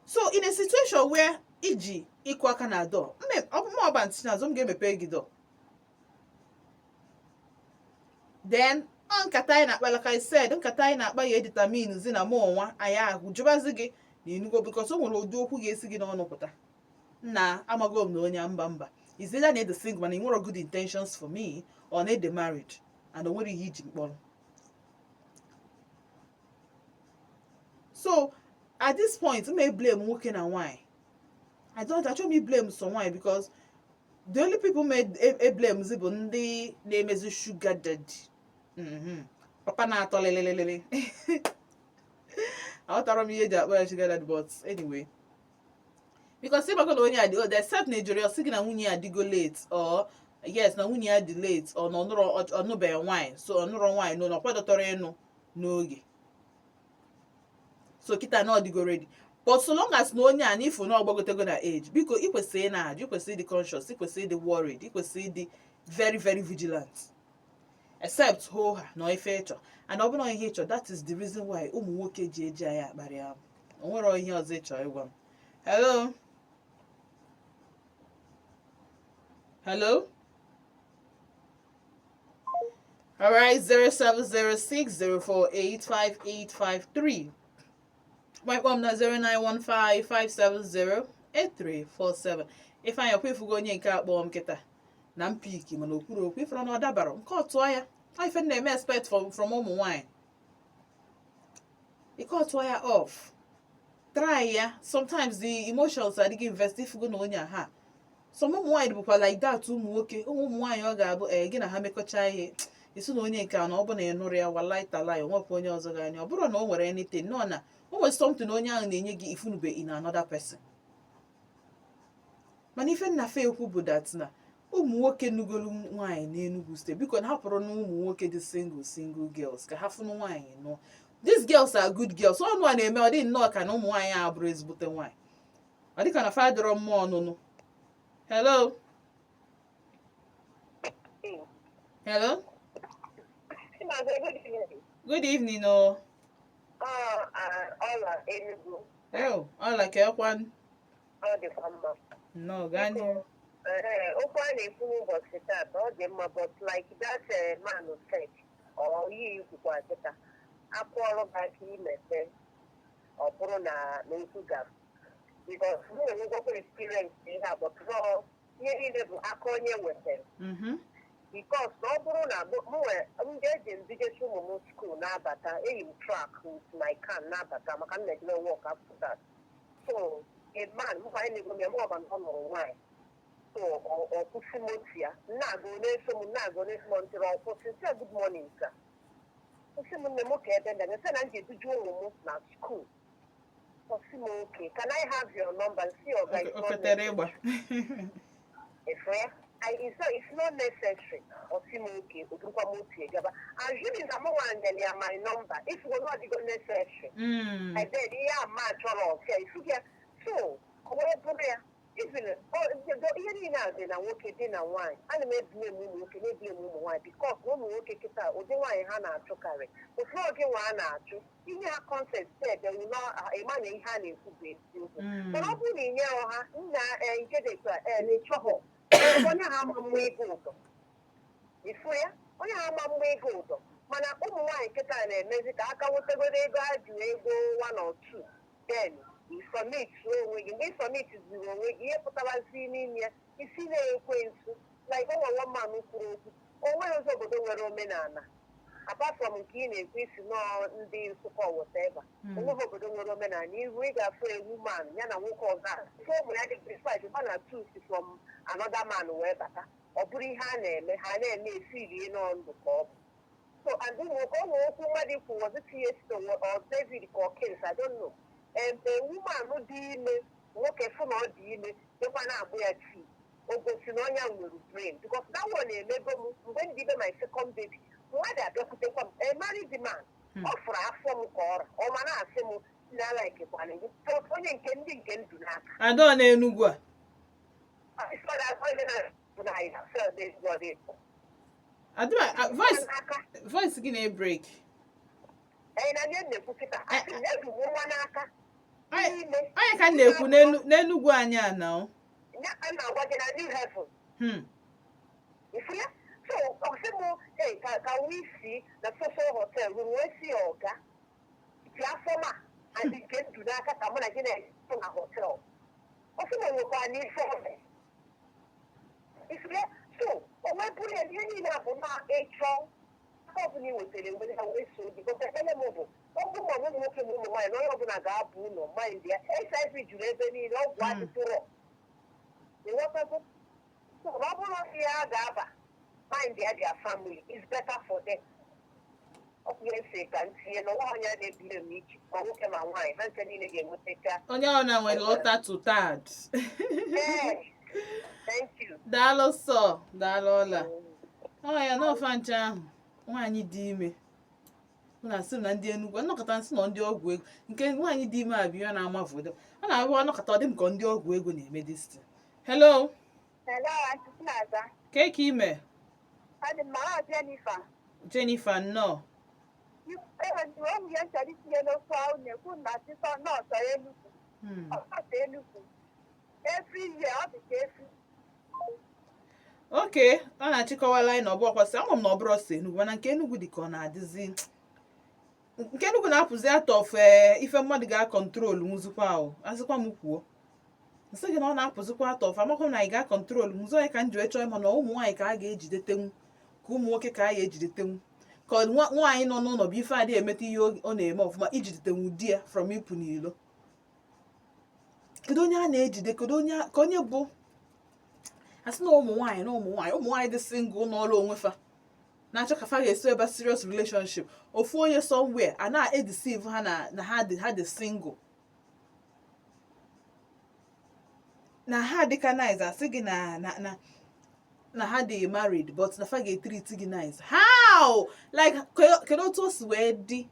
So in a situation where iji ịkụ aka na door, ọba ntị n'azụ, m ga-emepe gị door. Then ọ nkata anyị na-akpa, like I said, nkata anyị na-akpa ya edetermine zi na mụ onwa anyị ahụ jụbazi gị na inugo, because o nwere ụdị okwu ga-esi gị n'ọnụ pụta nna amago m na onye mba mba is either na ede single mana ị nwere good intentions for me, or na ede married and o nwere ihe iji mkpọrọ. So at this point, m blame nwoke na nwaanyị. I don't, achọghị m blame sọ nwaanyị, because the only people may blame zi bụ ndị na-emezi sugar daddy. Papa na-atọ lelelelele. Aghọtara m ihe eji akpọ ya sugar daddy, but anyway, because ịgbakọ na onye a dị old, except na ejiri ọsị gị na nwunye ya adịgo late, or yes, na nwunye ya dị late, or na ọnụrọ, ọnụbeghị nwaanyị, so ọnụrọ nwaanyị na ọ kwadotọrọ ịnụ n'oge, so kịta na ọ dịgo ready. But so long as na onye a n'ifo na ọgbagotego na age, biko, ị kwesịrị ị na-ajụ, ị kwesịrị ịdị conscious, ị kwesịrị ịdị worried, ị kwesịrị ịdị very very vigilant, except hoo ha na ife ịchọ. And ọ bụrụ na ihe ịchọ, that is the reason why ụmụ nwoke ji eji anyị akparị ahụ. O nwere ihe ọzọ ịchọ ịgwa m? Hello, hello. All right, 07060485853. My phone na 09155708347. Ifeanyị ọkwa ifugo onye nke akpọọ m kịta na mpiki, mana okwuru okwu ifere na ọ dabara nke ọ tụọ ya. Ọ ife m na-eme expect from ụmụ nwanyị, ike ọ tụọ ya off, try ya. Sometimes the emotions adịghị invest. Ifugo na onye a ha, some ụmụ nwaanyị bụkwa like that. Ụmụ nwoke, ụmụ nwaanyị, ọ ga-abụ ee gị na ha mekọcha ihe, isi na onye nke a na ọ bụ na ị nụrụ ya, wallahi talai, onwekwa onye ọzọ ga-anya. Ọ bụrụ na o nwere anything nọ na o nwere something onye ahụ na-enye gị ifunube in another person. Mana ife nna fe ekwu bụ that na ụmụ nwoke nugolu nwaanyị n'Enugu Steeti, biko, na hapụrụ na ụmụ nwoke dị single, single girls, ka ha fụnụ nwaanyị nụọ. These girls are good girls. Ọnụ a na-eme ọ dị nnọọ ka na ụmụ nwaanyị a bụrụ ezigbote nwaanyị, ọ dịka na fa dọrọ mmụọ ọnụnụ. Hello, hello. Good evening. Good evening o. Ọla Enugu. Oh, ọla ka ekwan. Ọ dịkwa mma. Nnọọ, gaa n'ihu. Ee, okwu a na-ekwu n'ụbọchị taata, ọ dị mma, but like that man said, ọ yi ikwukwa kịta, akwụọrụ gị aka imepe, ọ bụrụ na n'okwu gara, because mụ enwegokwa experience ihe a, but nọọ ihe niile bụ aka onye wetara, because na ọ bụrụ na mụ nwere ndị eji mbidochi ụmụ m school na-abata, eyi m track with my can na-abata, maka m na-ejebe work after that. So a man mụ anyị na-ego m ya, mụ ọba na ọ nụrụ nwaanyị, so ọ kwụsị moto ya, na-aga na-eso m, na-aga na-eso m, ntịrị ọ kwụsị, sị, "Good morning, sir." Sị m, "Nne m, ka ebe ndị sị na m ji eduju ụmụ m na school." Ọ sị m, "Okay, can I have your number?" Si ọga, "It's O not kwetere ịgba. Efe ya, it's not necessary. Ọ sị m okay, odurukwa m otu gaba, assuming na mụ nwa nyere ya my number, if we not go necessary. And then ihe a ma chọrọ ọfịa ifu ya, so ọ wee bụrụ ya, even ihe niile a dị na nwoke dị na nwaanyị. Ana m ebinye m ụmụ nwoke, na-ebinye m ụmụ nwaanyị, because na ụmụ nwoke kịta, ụdị nwaanyị ha na-achụkarị ofu oge nwa a na-achụ inye ha consent sef, they will not ịma na ihe a na-ekwu bụ eziokwu. Mana ọ bụrụ na inye ha nna nke dị etu a na ịchọghọ onye ha ama mma ego ụtọ ifu ya. Onye a ama mgba ego ụdọ, mana ụmụ nwaanyị kịta na-emezi ka aka nwetagodo ego ha ji ego one or two, then isubmit onwe gị. Mgbe isubmit zuru onwe gị, ihe pụtarazi n'ime ya, isi na-ekwe nsu. Like ụmụ nwa mmanụ kwuru okwu, o nweghị ụzọ obodo nwere omenala apart from nke ị na-ekwu isi nọọ ndị Nsụka or whatever. Onweghị obodo nwere omenala ihu ị ga-afụ a woman ya na nwoke ọzọ a fụ ụmụ ya dị five ma na two si from another man wee bata. Ọ bụrụ ihe a na-eme, ha na-eme esi rie n'ọndụ ka ọ bụ so. And ụmụ nwoke, ọ nwere okwu mmadụ ikwu, was it yesterday or David ka or Kings, I don't know. A woman dị ime, nwoke fụ na ọ dị ime, dịkwa na-agbụ ya tii, o gosi na ọnya nwere brain, because that one emego m mgbe m dị ime my second baby. Mmadụ abịakwutekwa m, a married man, ọ fụrụ afọ m ka ọra ọ ma na-asị m na laikekwana gị onye nke ndị nke ndụ n'aka. Ada ọ n'Enugwu a? Adịba voice gị na-ebreak. Ee, na nye na-ekwu kịta, asị m ebu m nwa n'aka n'ime. Onye ka m na-ekwu n'Enugwu anyị a na o? Ya ka m na-agwa gị na New Haven. Ifu ya, so ọ sị m, "Hey, ka we si na social hotel ruru wee si ya ọga ji afọ ma and nke ndụ n'aka ka mụ na gị na-esi na hotel." Ọ sị m nwekwa n'ife ọbịa. Ifu ya, so o wee bụrụ ya, ihe niile a bụ na ịchọ aka ọbụla ị wetara enwere ha wee so gị. Because ekpere m bụ ọgwụ ma ụmụ nwoke ma ụmụ nwaanyị na onye ọbụla ga-abụ ụlọ mind ya. HIV juru ebe niile, ọgwụ adịtụrọ, ịghọtago? So ọ bụrụ ihe a ga-aba mind ya, their family is better for them. Ọ bụ ihe nsị ka ntinye na nwa onye na-ebile m iche, ma nwoke ma nwaanyị, ha nche niile ga-enwetacha. Onye ọ na nwere ụta to tad. Ee, thank you. Daalụ sọ, daalụ ọla. Ọ ya n'ọfa nche ahụ, nwaanyị dị ime, mụ na asị m na ndị Enugwu nnọkọta nsị nọ ndị ọgwụ ego. Nke nwaanyị dị ime a bụ ihe ọ na-amavodo, ọ na-abụ ọnọkọta, ọ dị m ka ndị ọgwụ ego na-eme this thing. Hello. Hello, Aunty Chinaza. Ke ka ime? Adị m mma, Jennifer. Jennifer, nnọọ. Enwere ihe nchọrọ itinye n'okwu ahụ na-ekwu na sịsọ nọọsụ Enugu. Ọsọ Enugu. Every year, ọ dị ka efu. Oke ọ na-achịkọwala anyị na ọbụ ọkwasị ama m na ọ bụrụ ọsọ Enugwu, mana nke Enugwu dị ka ọ na-adịzi, nke Enugwu na-apụzi out of ife mmadụ ga-acontrol nwuzikwa ahụ. Asịkwa m kwuo, nsị gị na ọ na-apụzikwa out of amakwa m na anyị ga-acontrol nwuzi. Onye ka m ji wee chọọ ịma na ụmụ nwaanyị ka a ga-ejidetenwu, ka ụmụ nwoke ka a ga-ejidetenwu, ka nwaanyị nọ n'ụlọ bụ ife adịghị emeta ihe ọ na-eme ọfụma ijidetenwu di ya from ịpụ n'ilo. Kedu onye a na-ejide? Kedu onye ka onye bụ asị na ụmụ nwaanyị, na ụmụ nwaanyị dị single n'ọrụ onwe fa na-achọ ka fa ga-esi ebe serious relationship, ofu onye somewhere a na-edeceive ha na ha dị single, na ha dịka nice, asị gị na ha dị married, but na fa ga-etreat gị nice. How? Like, kedu otu o si wee dị?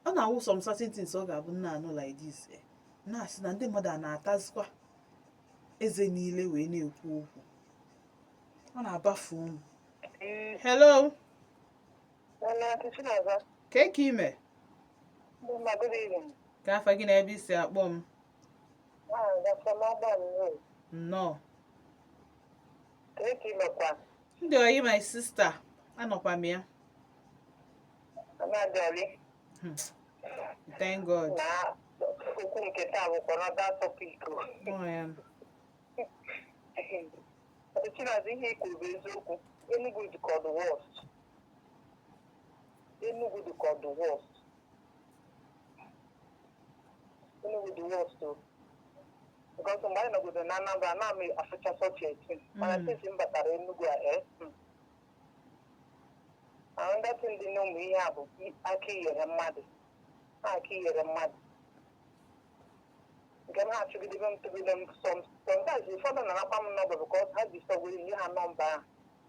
Ọ na-awụ some certain things ọ ga-abụ nna anụ like this, na-asị na ndị mmadụ a na-atazikwa eze niile wee na-ekwu okwu, ọ na-abafu ụmụ. Hello. Hello, Aunty Chinaza. Ka ka ime? Good good evening. Ka afa gị na ebe isi akpọ m? Ah, that's Ọgbam Road. Nnọọ. Ka eke imekwa? Ndị oyi, my sister, anọkwa m ya. Anadịọlị. Thank God. Na okwu nke taa bụkwa another topic o. Ọ ya. Aunty Chinaza, ihe i kwuru bụ eziokwu. Enugu dị ka ọ dị worst. Enugu dị ka ọ dị worst. Enugu dị worst o. Because mgbe anyị nọgodo na Anambra, na m afụcha such a thing. Mana since m batara Enugu a, Another thing dị n'ụmụ ihe a bụ aka iyere mmadụ. Aka iyere mmadụ. Nke m ha achụgidebe m tụgide m sometimes ụfọdụ na-anakwa m nọmba because ha ji sọgoro nye ha nọmba ahụ.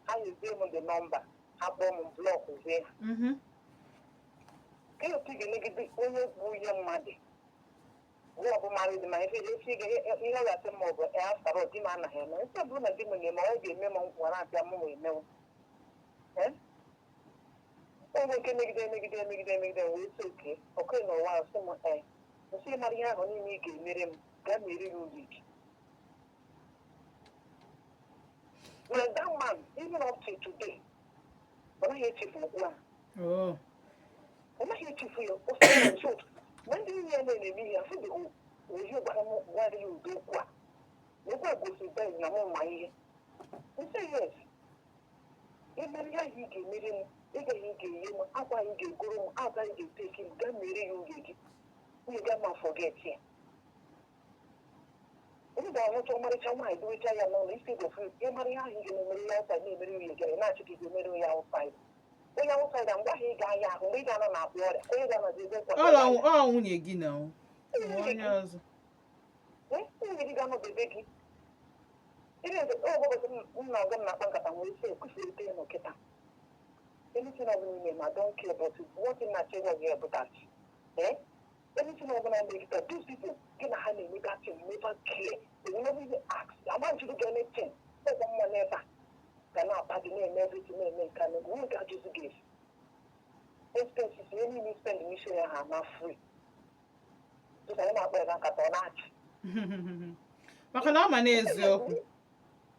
Ha nyezie m the nọmba, ha kpọọ m, block zie ha. Ka otu ị ga-emegide onye bụ ihe mmadụ bụ ọbụ dị ma ife esi ihe ọ ga-asị m, ọ bụ after all, di m anaghị eme nke ọ bụrụ na di m na-eme, ọ ga-eme m nwara abịa m wee mewe. Onye nke megide megide megide megide wee sị oke ọkụ n'ụwa, sị m ee, nsị mara ihe ahụ niile ị ga-emere m, gaa mere ya wig. Well, that man, even up to today, Ọ naghị echefu okwu ahụ. Oh. Ọ naghị echefu ya. O sị ya nso mgbe ndị nwunye ya na-eme ihe afụ dị ohi gwara m, gwara ya ụdị okwu a, na okwu a gosiri ben na mụ ma ihe. Nsị yes, emere ihe ahụ ị ga-emere m, ego ahụ ị ga-enye m, akwa ahụ ị ga-egoro m, akwa ahụ ị ga-eteki m, gaa mere ya oge gị, nwunye gị ama forget ya. Onye ga-ahụcha ọmarịcha nwaanyị dowecha ya n'ụlọ isi gofu ya, mara ihe ahụ ị ga-emere ya outside, na-emere nwunye gị, na-achị ka ị ga-emere ya outside. Onye outside a, mgbe ahụ ị ga-aya ahụ, mgbe ị ga-anọ na-akpụ ọrịa, onye ga-anọzi ebe Ọlọ ọ nwunye gị na o. Onye ọzọ. Nwunye gị ga-anọdebe gị. Ụbọchị m na ọgọ m na-akpa nkata nwere isi ekwesịrị ite ya n'okịta. Anything ọbụla ime ma, don't care, but one thing na chegwa gị bụ that anything ọbụla ime kịta, those people gị na ha na-eme that thing never care. They will never even ask, ama njụrụ gị anything. Ọgwọ mma n'ebe a ga na-apa gị, na-eme everything, na-eme nke a na nwunye gị ajụzi gị esi expenses ihe niile spend n'isi ya ha na free. Tụsa anyị na-akpa ya na nkata, ọ na-achị. Maka na ọ ma n'eziokwu.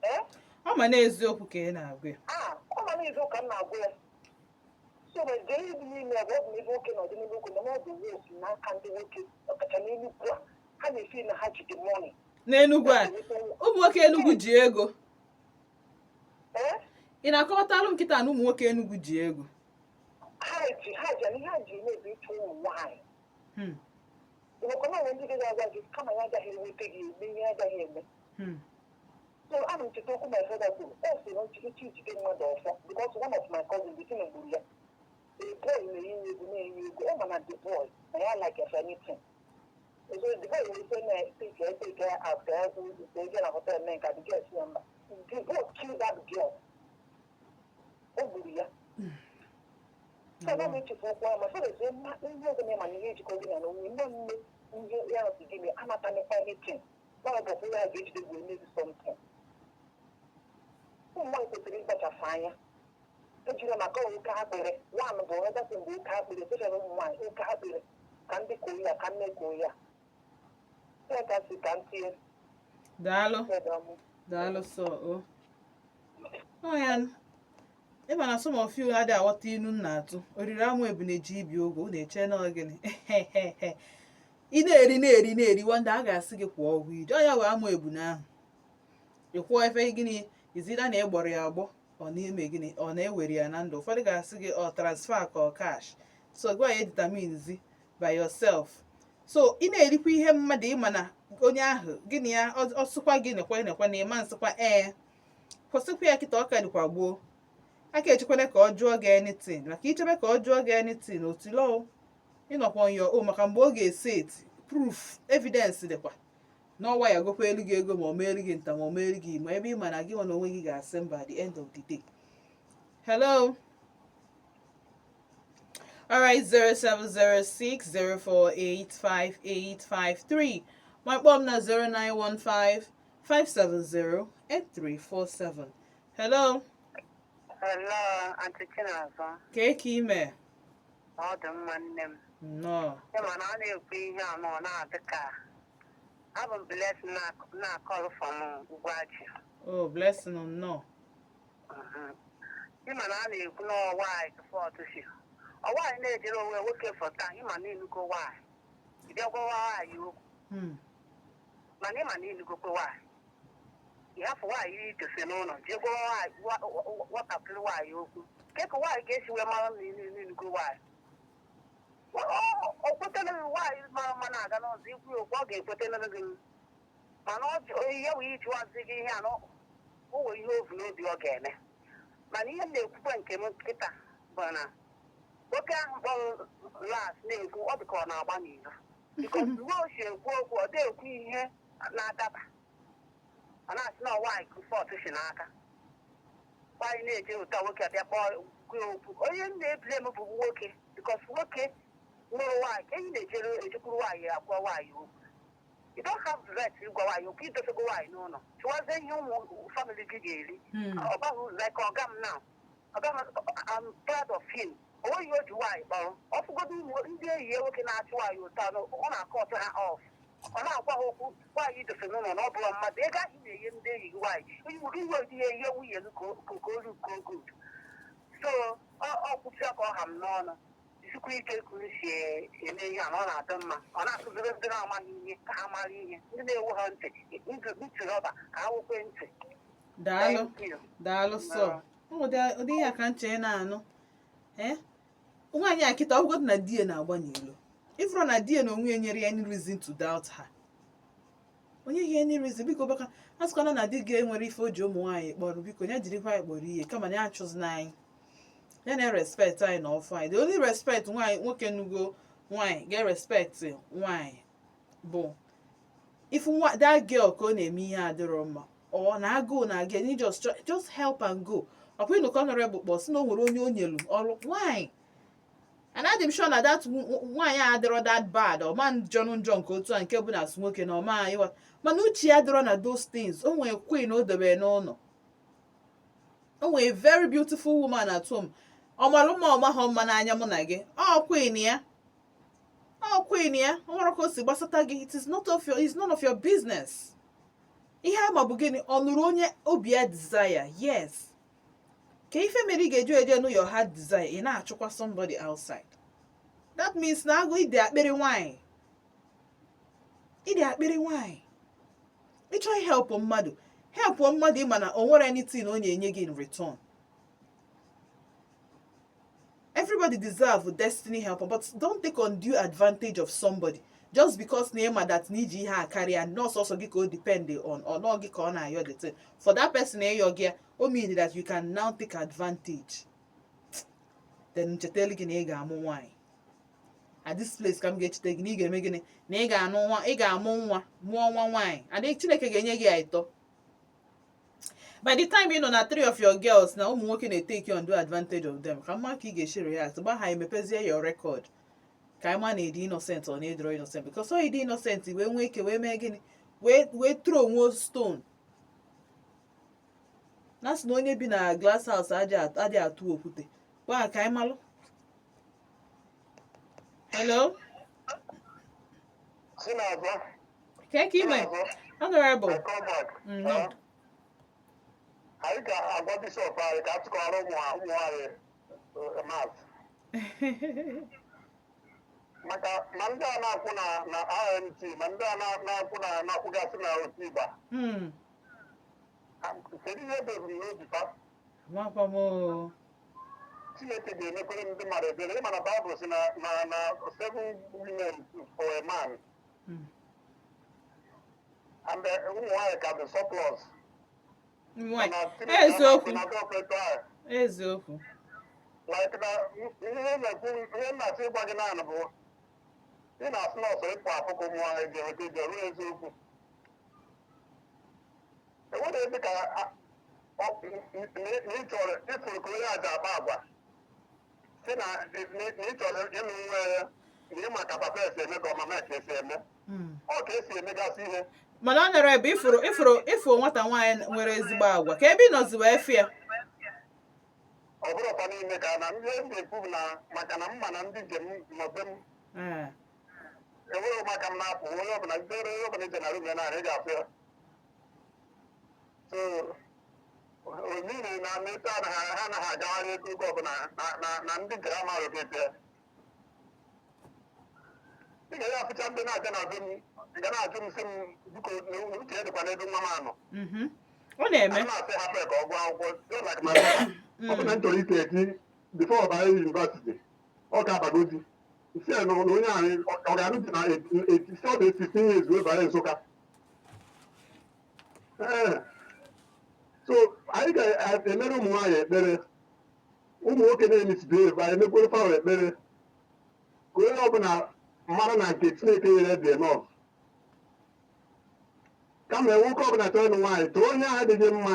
Eh? Ọ ma n'eziokwu ka ị na-agwa ya. Ah, ọ ma n'eziokwu ka m na-agwa ya. So na jee ihe dị n'ime ya bụ ọ bụ n'ebe nwoke na ọdịnihu nwoke, mana ọ bụ worse n'aka ndị nwoke, ọkacha n'Enugwu a. Ha na-efi na ha ji the money. N'Enugwu a, ụmụ nwoke Enugwu ji ego. Eh? Ị na-akọwatalụ m nkịta na ụmụ nwoke Enugwu ji ego? Ha ji ihe ha ji eme bụ ịchụ ụmụ nwaanyị. Nwekwa na onwe ndị ga-agwa gị kama ya agaghị enweta gị eme ihe agaghị eme. So ana m cheta okwu my father kwuru. Ọ sị na nchichi ijide mmadụ ọfọ, because one of my cousins, the thing gburu ya. The boy na-enye ego, na-enye ego. Ọ ma na the boy na ya like if anything, so the boy will say na take care, take care out ka ya kwụ na hotel mee nka. The girl si ya mba. The boy kill that girl. O gburu ya. So na m echefu okwu ahụ. Ma father sị mma ihe ọbụla ma na ihe ejikọ gị na onwe nne nne ihe ya si gị mee amata anything na ọ bụ ya ga-ejide gị emezi something. Ụmụ nwaanyị kwesịrị ịkpachapụ anya. Ejiri maka oke akpịrị one bụ ọdasị mgbe oke akpịrị, especially ụmụ nwaanyị, oke akpịrị ka ndị koo ya, ka nne koo ya, ya ka si ka m tinye. Daalụ. Edọmụ. Daalụ. Sọ o ọ ya ịma na some of you adịghị aghọta inu m na-atụ. Oriri amụ ebune ji ibi ogo unu eche na gịnị ị na-eri, na-eri, na-eri. Wanda a ga-asị gị kwụọ ụgwọ ije ọ ya wee amụ ebune ahụ, ị kwụọ efe gịnị izida na ịgbọrọ ya agbọ, ọ na-eme gịnị, ọ na-ewere ya na ndụ. Ụfọdụ ga-asị gị ọ transfer ka ọ cash, so gwa ya determine by yourself. So ị na-erikwa ihe mmadụ, ịma na onye ahụ gịnị ya ọ sịkwa gị nekwe nekwe na ịma nsịkwa ee, kwụsịkwa ya kịta. Ọ ka dịkwa gboo aka echekwana ka ọ jụọ gị anything, maka ichebe ka ọ jụọ gị anything otilo ịnọkwa on your own, maka mgbe ọ ga-ese eti proof, evidence dịkwa n'ọnwa ya gokwa elu gị ego, ma ọ meeri gị nta, ma ọ meeri gị ma ebe ị ma na gị nwa na onwe gị ga-asị mba at the end of the day. Hello. All right, 07060485853. My bomb na 09155708347. Hello. Hello, Aunty Chinazọ. Ka ka ime? Ọ dị mma, nne m. Nnọọ. Ịma na ọ na-ekwu ihe a na ọ na-adị ka abụ m Blessing na-akọlụ from Ugwuaji. Oh, Blessing, nnọọ. Ịma na a na-ekwu na ọwaanyị fault si. Ọwaanyị na-ejere onwe nwoke fọta, ịma na ịnụgo nwaanyị. Ị bịa gwawa nwaanyị okwu, mana ịma na ịnụgokwe nwaanyị. Ị hapụ nwaanyị idose n'ụlọ jee gwawa nwaanyị nwatakịrị nwaanyị okwu. Ke ka nwaanyị ga-esi wee mara na ịnụgo nwaanyị? O kwetara gị, nwaanyị mara mma na-aga n'ụzọ ikwu ya okwu, ọ ga-ekwetara gị, mana ọ ya wee ịjụwazi gị ihe a na o nwere ihe ovu n'obi ọ ga-eme. Mana ihe m na-ekwukwe nke m kịta bụ na nwoke ahụ kpọrọ last na-ekwu, ọ dị ka ọ na-agba n'ilo, because uwe o si ekwu okwu, ọ dị-ekwu ihe na-adaba. Ọ na-asị na nwaanyị fault si n'aka nwaanyị na-eje ụta nwoke abịa kpọọ kwuo okwu. Onye m na-ebile m bụ nwoke, because nwoke nụrụ nwaanyị ka enyi na-ejere ejekwuru nwaanyị agwa nwaanyị okwu. You don't have the right ịgwa nwaanyị okwu. Idosego nwaanyị n'ụlọ, chụwazie ihe ụmụ family gị ga-eri. Ọ baghị uru. Like ọga m now, ọga m, I'm proud of him. O nweghị ihe o ji nwaanyị kpọrọ. Ọ fụgodo ụmụ ndị enyi ya nwoke na-achụ nwaanyị ụtọ, ọ na-akọ ọtụ ha off, ọ na-agwa ha okwu. Nwaanyị idose n'ụlọ na ọ bụrụ mmadụ ego ahụ ị na-enye ndị enyi gị nwaanyị, iwe ihe ihe nwunye gị ka o ka o good. So ọ kwụsịa ka ọ ha m n'ọnụ. Jisikwa ike ka unu si eme ihe a na ọ na-adị mma. Ọ na-akụziri ndị na-amaghị ihe ka ha mara ihe, ndị na-ewu ha ntị ntị ntị rọba ka ha wukwe ntị. Daalụ. Thank you. Daalụ sọ. Ụdị ihe a ka nche na-anụ. Ee, nwaanyị a kịta, ọgwụgwọ na di ya na-agba n'ilo, ifụrụ na di ya na onwe ya nyere ya any reason to doubt her, onye ihe any reason. Biko, baka a sịkwana na di gị enwere ife o ji ụmụ nwaanyị kpọrọ, biko ya jirikwa anyị kpọrọ ihe, kama na ya achụzina anyị, ya na respect anyị na ọfụ anyị. The only respect nwaanyị, nwoke nugo nwaanyị ga-respect nwaanyị bụ if nwa that girl ka ọ na-eme ihe adịrọ mma, ọ na agụụ na aga, you just help and go. Ọkwa ịnụ ka honorable kpọ sị na o nwere onye o nyelu ọrụ nwaanyị, and adị m sure na that nwaanyị a adịrọ that bad. Ọma njọnụ njọ nke otu a nke bụ na asụ nwoke na ọma ịwa, mana uche ya adịrọ na those things. O nwere queen o dobere n'ụlọ, o nwere very beautiful woman at home. Ọmalụ mma, ọma ha mma n'anya mụ na gị. Ọ queen ya, ọ queen ya, ọ nwere ka o si gbasata gị. It is not of your, it's none of your business. Ihe ama bụ gịnị? Ọ nụrụ onye obi ya desire. Yes, ka ife mere ị ga-eju eje nụ your heart desire, ị na-achụkwa somebody outside. That means na agụ ịdị akpịrị nwanyị, ịdị akpịrị nwanyị. Ịchọ help mmadụ, help mmadụ, ịma na o nwere anything ọ na-enye gị in return. Everybody deserve destiny helper, but don't take undue advantage of somebody just because na ịma that na iji ihe a karịa nọọsụ ọsọ gị ka o depend on or nọ gị ka ọ na-ayọ the thing. For that person ịyọ gị ya, o mean that you can now take advantage. Then chetelu gị na ị ga-amụ nwaanyị at this place, ka m ga-echeta gị na ị ga-eme gịnị, na ị ga-anụ nwa, ị ga-amụ nwa, mụọ nwa nwaanyị, and Chineke ga-enye gị ya ịtọ. By the time ị nọ na three of your girls na ụmụ nwoke na-etake undue advantage of them, ka mma ka ị ga-esi react gba ha, emepezie your record ka anyị ma na ịdị innocent ọ na-edoro innocent, because ọ ịdị innocent wee nwee ike wee mee gịnị, wee throw nwe stone na sị na onye bi na glass house adịghị atụ okwute. Gwa ka anyị malụ. Hello. Chinazụ. Ka ka ime, honorable? Come back. Nnọọ. Anyị ga-agwa bishọp anyị ka a tụkọrọ ụmụ anyị math, maka ma ndị a na-akwụ na RMT, ma ndị a na-akwụ na na-akwụgasị na otu ịgba. Kedu ihe bụ ebumnobi fa? Nwakwa m oo. Chineke ga-emekwere ndị mmadụ ebere. Ịma na Baịbụl si na seven women for a man, and ụmụ nwaanyị ka dị surplus. Nwanyị. Na Chineke Eziokwu. na-abịa opeto ahụ. Eziokwu. Like na ihe na-ekwu, ihe m na-achọ ịgwa gị naanị bụ, ị na-asị na ọsọ ịpụ apụ ka ụmụ nwaanyị ga-enweta ego ruo. Eziokwu, enwere ebe ka na ị chọrọ ịfụrụ ka onye aja akpa agwa si na ị chọrọ ịnụ nwa ya, na ịma ka papa esi eme, ka ọmama ka esi eme, ọ ka esi emegasị ihe. Mana ọ nọrọ ebe ifuru ifuru ịfụ nwata nwaanyị nwere ezigbo agwa, ka ebe ị nọzi wee fịa. Ọ bụrụ ọkwa niile ka na ndị m na-ekwu bụ na maka na mma na ndị njem nọ be m. Enweghị maka m na-apụ, onye ọbụla jere, onye ọbụla ije na room ya naanị, ị ga-afụ ya. So omiri na mmeta na ha anaghị agagharị ego oge ọbụla na ndị nke ha mara okete ya. Ị ga ya afụcha ndị na-abịa na be m, ị ga na-ajụ m, sị m biko na uche ya dịkwa n'ebe nwa m anọ. Ọ na-eme. Ana m asị hapụ ya ka ọ gụọ akwụkwọ, just like my brother. Ọ bụ na m chọrọ ite eti before ọ banye university, ọ ka abago di si ya na onye ahụ ọ ga-anụ di na eti ọ dị 15 years wee banye Nsụka. Ee, so anyị ga-emere ụmụ nwaanyị ekpere, ụmụ nwoke na-emisibehave, anyị emekwere fawa ekpere ka onye ọbụla mara na nke Chineke nyere dị enough. Kama nwoke ọbụla chọrọ ịnụ nwaanyị, tụọ onye ahụ adịghị mma,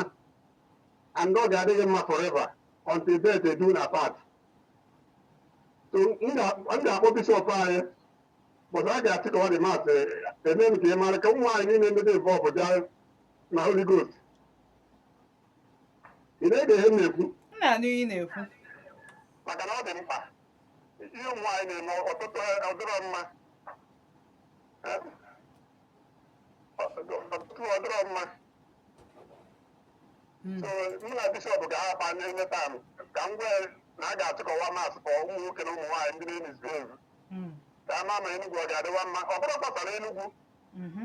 and ọ ga-adị gị mma forever until death do una part. So m ga-akpọ bishọp anyị, but a ga-achịkọwa the mass, eme m ka ị mara ka ụmụ nwaanyị niile ndị dị involved bịa na Holy Ghost. Ị na-ege ihe m na-ekwu? M na-anụ ihe ị na-ekwu. Maka na ọ dị mkpa. Ihe ụmụ nwaanyị na-eme ọtụtụ ọdịrọ mma. Eh? Ọtụtụ ọdịrọ mma. So mụ na bishọp ga-ahapa n'emeta m ka m gwa ya na a ga-achịkọwa mass for ụmụ nwoke na ụmụ nwaanyị ndị na-emisbehave, ka ama ma Enugwu ọ ga-adịwa mma. Ọ bụrụ gbasara Enugwu,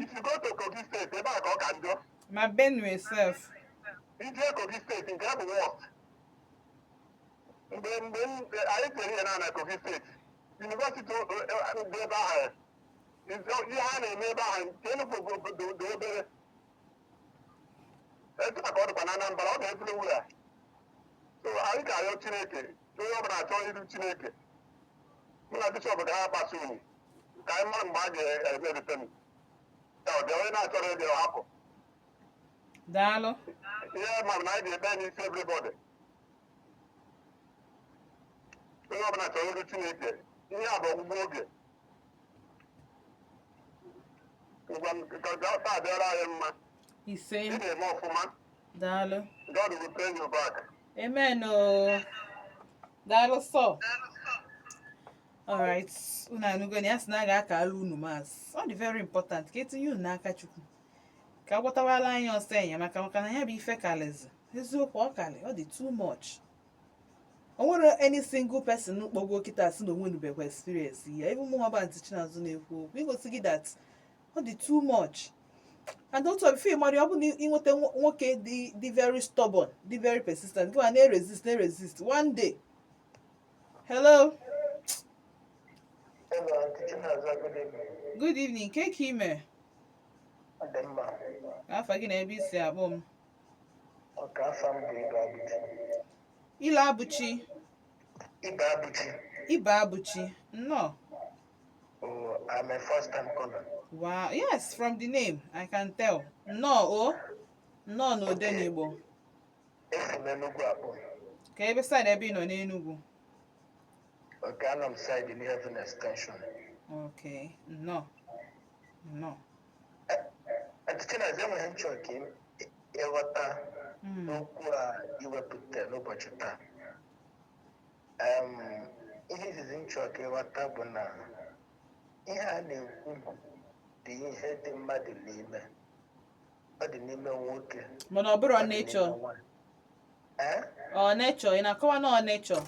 if you go to Kogi State, ebe a ka ọ ka njọ. Ma Benue sef. Ije Kogi State, nke ya bụ worst. Mgbe anyị tere ihe na Kogi State University dị ebe ahụ, ihe a na-eme ebe ahụ nke Enugwu dị obere. Etu a ka ọ dịkwa na Anambra, ọ ga-efuru ya. So anyị ga-arịọ Chineke, onye ọbụla achọ iru Chineke. Mụ na bishọp ga-akpasu unu ka anyị mara mgbe a ga-emerite m ya. Ọ dị onye na-achọrọ ịbịa, ọ hapụ. Daalụ. Ihe ma na anyị ga-ekpe n'isi everybody, onye ọbụla chọrọ iru Chineke. Ihe a bụ ọgwụgwụ oge. Ngwa, ka taa bịara anyị mma. Ise. Ị na-eme ọfụma. Daalụ. God will pay you back. Amen o. Daalụ sọ. Alright, unu anụgo na ya sị na a ga-akala unu mass. Ọ dị very important ka etinye unu n'aka Chukwu ka a gwọtawala anyị ọsọ enyemaka, maka na ya bụ ife kalizi eziokwu. Ọ kalị, ọ dị too much. O nwere any single person kpọgo kịta sị na onwenubekwa experience ya. Ebe ụmụ nwa Aunty Chinazụ na-ekwu okwu igosi gị that ọ dị too much. And otu ọ before ịmara ya, ọ bụ na ịnweta nwoke dị very stubborn, dị very persistent, gị ma na-resist, na-resist, one day. Hello. Hello, Aunty Chinaza, good evening. Good evening. Ke ka ime? Ọ dị mma. Afa gị na ebe isi akpọ m? Ọka afa m bụ Ibe Abuchi. Ile Abụchi? Ibe Abuchi. Ibe Abụchi, nnọọ. Oh, I'm a first time caller. Wow, yes, from the name I can tell. Nnọọ o, nnọọ n'Odenigbo. Esi m Enugu akpọ. Ka ebe side ebe ị nọ n'Enugwu? Okay, anọ m side New Haven Extension. Okay, nnọọ, nnọọ. Aunty Chinaza, enweghị nchọ ka ịghọta n'okwu a iwepụta n'ụbọchị taa. Ihe izizi nchọ ka ịghọta bụ na ihe a na-ekwu dị ihe dị mmadụ n'ime. Ọ dị n'ime nwoke. Mana ọ bụrụ ọ dị n'ime nature nwaanyị. Eh? Ọ nature, ị na-akọwa na ọ nature?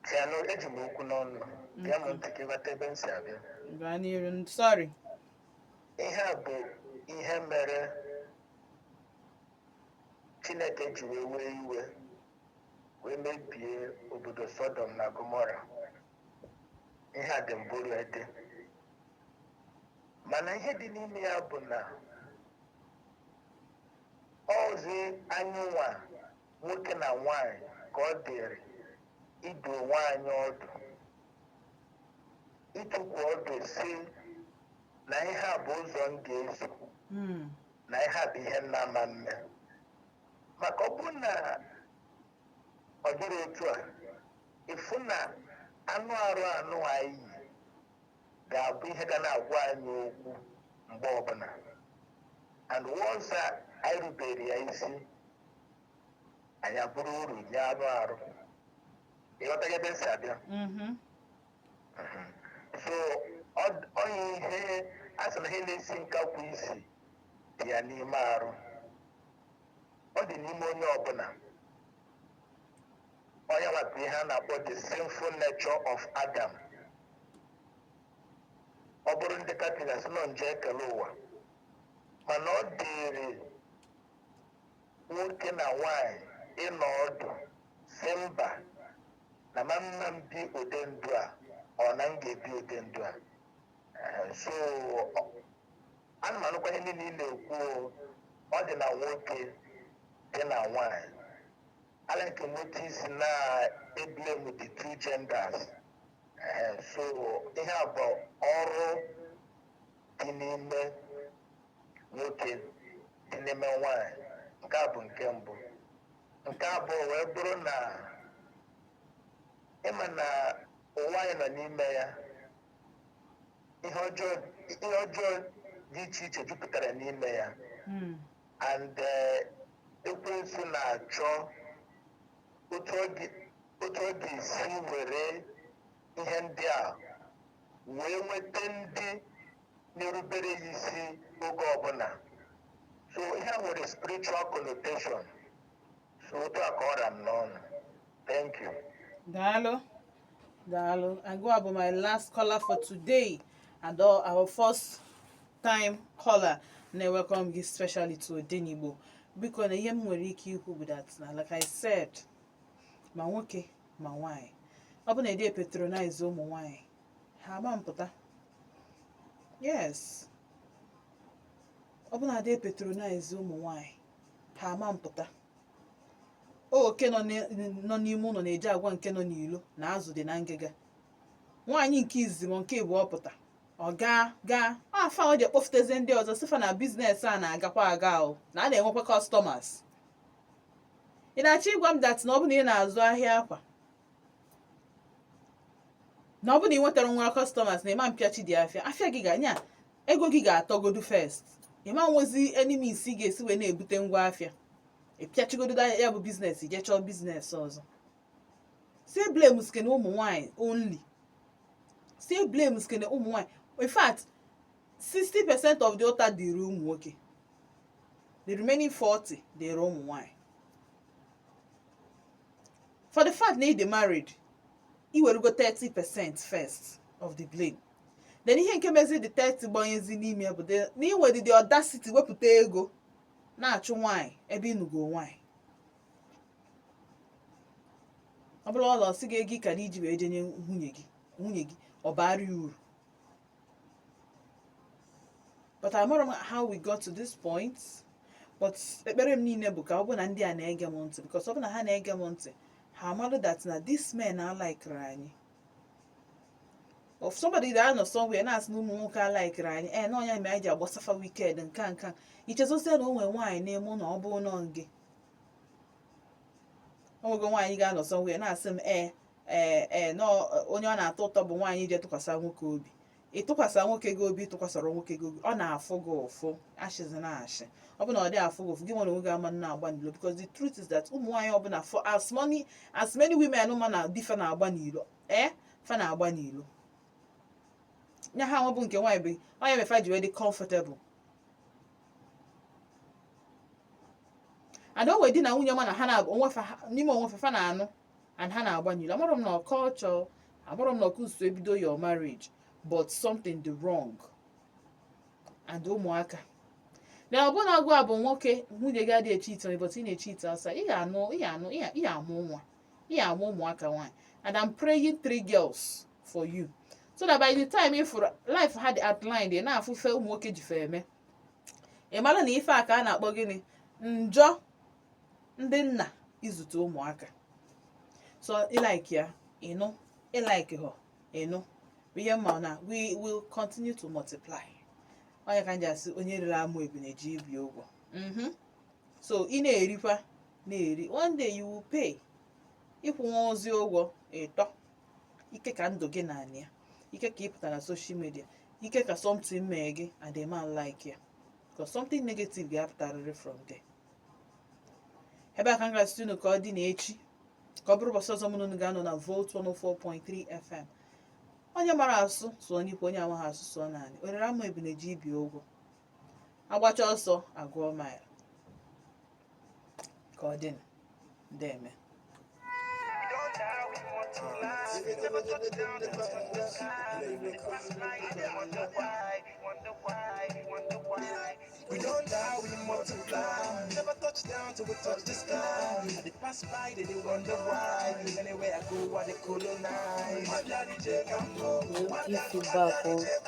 Tianụ, eji m okwu n'ọnụ. Gee m ntị ka ịghọta ebe m si abịa. Gaa n'iru, sorry. Ihe a bụ ihe mere Chineke ji wee wee iwe wee mebie obodo Sọdọm na Gomora. Ihe a dị mbụrụ ede, mana ihe dị n'ime ya bụ na ọzi anyị nwa nwoke na nwanyị ka ọ dịrị idu onwe anyị ọdụ, ịtụkwu ọdụ si na ihe a bụ ụzọ m ga-eso, na ihe a bụ ihe m na-ama mme. Maka ọ bụrụ na ọ dịrị otu a, ịfụ na anụ arụ anụ anyị yi ga-abụ ihe ga na-agwa anyị okwu mgbe ọbụla. And once anyị rubere ya isi, anyị abụrụ uru nye anụ arụ. Ịghọtaghị ebe m si abịa? Mhm. So ọ ihe a sị na ihe na-esi nkakwu isi dị ya n'ime arụ. Ọ dị n'ime onye ọbụla. Onye nwapụ ihe a na-akpọ the sinful nature of Adam. Ọ bụrụ ndị Katọlik, asị nọ nje ekele ụwa, mana ọ dịrị nwoke na nwanyị ịnọ ọdụ si mba, na ma mma m bi ụdị ndụ a, ọ na m ga-ebi ụdị ndụ a. So ana m anụkwa ihe niile ị na-ekwu o. Ọ dị na nwoke, dị na nwanyị. Ala nke nwoke isi na-eblame the two genders. So ihe a bụ ọrụ dị n'ime nwoke, dị n'ime nwanyị. Nke a bụ nke mbụ. Nke abụọ wee bụrụ na ịma na ụwa anyị nọ n'ime ya, ihe ọjọọ dị iche iche jupụtara n'ime ya. And ekwensu na-achọ otu ọ ga-esi were ihe ndị a wee nweta ndị na-erubere ya isi oge ọbụla. So ihe a nwere spiritual connotation. So otu a ka ọ ra m n'ọnụ. Thank you. Daalụ. Daalụ. Agua bụ my last caller for today and all our first time caller na-welcome gị specially to Odenigbo. Biko, na ihe m nwere ike ikwu bụ that na, like I said, ma nwoke ma nwaanyị, ọ bụ na ede patronize ụmụ nwaanyị, ha ama mpụta. Yes, ọ bụ na ade patronize ụmụ nwaanyị, ha ama mpụta. Oke nọ n'ime ụlọ na-eji agwa nke nọ n'ilo na azụ dị na ngịga. Nwaanyị nke izizi ma nke abụọ pụta, ọ gaa gaa afa, ọ ji ekpofutezi ndị ọzọ sịfa na business a na-agakwa aga, o na a na-enwekwa customers. Ị na-achọ ịgwa m that na ọ bụ na ị na-azụ ahịa akwa, na ọ bụ na ị nwetara nwa customers, na ịma mpịachi dị afịa, afịa gị ga-anya ego gị ga-atọgodu first, ịma nwezi enemies ị ga-esi wee na-ebute ngwa afịa, ịpịachigodo ya bụ business, ije chọọ business ọzọ. Say blame skene ụmụ nwanyị only, say blame skene ụmụ nwanyị. In fact, 60% of the ụta dịrị ụmụ nwoke, the remaining 40 dịrị ụmụ nwanyị. For the fact na ị dị married, ị werugo 30% first of the blame. Then ihe nke mezi the 30 gbanyezi n'ime ya bụ na ị nwere the audacity wepụta ego na-achụ nwaanyị ebe ịnụgo nwaanyị. Ọ bụrụ ọla ọsị gị ego ị kara iji wee jenye nwunye gị, nwunye gị ọ bara ya uru. But amarọ m how we got to this point, but ekpere m niile bụ ka ọ bụ na ndị a na-ege m ntị, because ọ bụ na ha na-ege m ntị, ha amalụ that na this men alikere anyị. Of somebody that anọ somewhere na-asị na ụmụ nwoke alikere anyị, ee, na ọnya mere anyị ji agbasafa wicked nka nka. Ichezozie na o nwere nwaanyị na-eme na ọ bụ nọ gị o nwego nwaanyị ga-anọ somewhere na-asị m, ee ee ee, na onye ọ na-atọ ụtọ bụ nwaanyị ji tụkwasị nwoke obi. Ịtụkwasị nwoke gị obi, tụkwasịrị nwoke gị obi, ọ na-afụ gị ụfụ, ashịzi na ashị. Ọ bụ na ọ dị afụ gị ụfụ, gị nwere onwe gị ama na-agba n'ilo, because the truth is that ụmụ nwaanyị ọbụla, for as money as many women ma na di fa na-agba n'ilo, ee, fa na-agba n'ilo nya ha nwa bụ nke nwaanyị bụ onye mefa ji wee dị comfortable. And o nwere di na nwunye ma na ha na onwe fa n'ime onwe fa, fa na-anụ and ha na-agba n'ilo. Amarọ m na culture, amarọ m na ọkụsu ebido your marriage, but something dị wrong. And ụmụaka na ọ bụrụ na agụ a bụ nwoke, nwunye gị adịghị echeat on you, but ị na-echeat outside, ị ga-anụ, ị ga-anụ, ị ga-amụ nwa, ị ga-amụ ụmụaka nwaanyị. And I'm praying three girls for you, so that by the time ị fụrụ life ha dị outlined, ị na-afụfe ụmụ nwoke jife eme, ị mara na ife a ka a na-akpọ gịnị, njọ ndị nna izute ụmụaka. So ịlike ya, ịnụ, ịlike họ, ịnụ ihe mma na we will continue to multiply. Onye ka m ji asị, onye rere amụ ebu na-eji ibi ụgwọ. So ị na-erikwa na-eri, one day you will pay. Ịkwụnwa ozi ụgwọ ịtọ ike ka ndụ gị na ya ike ka ị pụtara na social media, ike ka something mee gị and the man like ya, because something negative ga-apụtarịrị from there. Ebe a ka m ga-asị unu ka ọ dị na echi, ka ọ bụrụ ụbọchị ọzọ mụ na unu ga-anọ na Volt 104.3 FM. Onye mara asụ sụọ n'ikwu, onye amaghị asụ sụọ naanị orere ama ebu na-eji ibi ụgwọ. Agbacha ọsọ agụọ mile. Ka ọ dị ndeme. Don't die, we want to live. Never touch down to touch the sky. They pass by, they wonder why, wonder why, wonder why. We don't die, we multiply. Never touch down till we touch the sky. They pass by, they wonder why. Anywhere I go, I they colonize. If you back.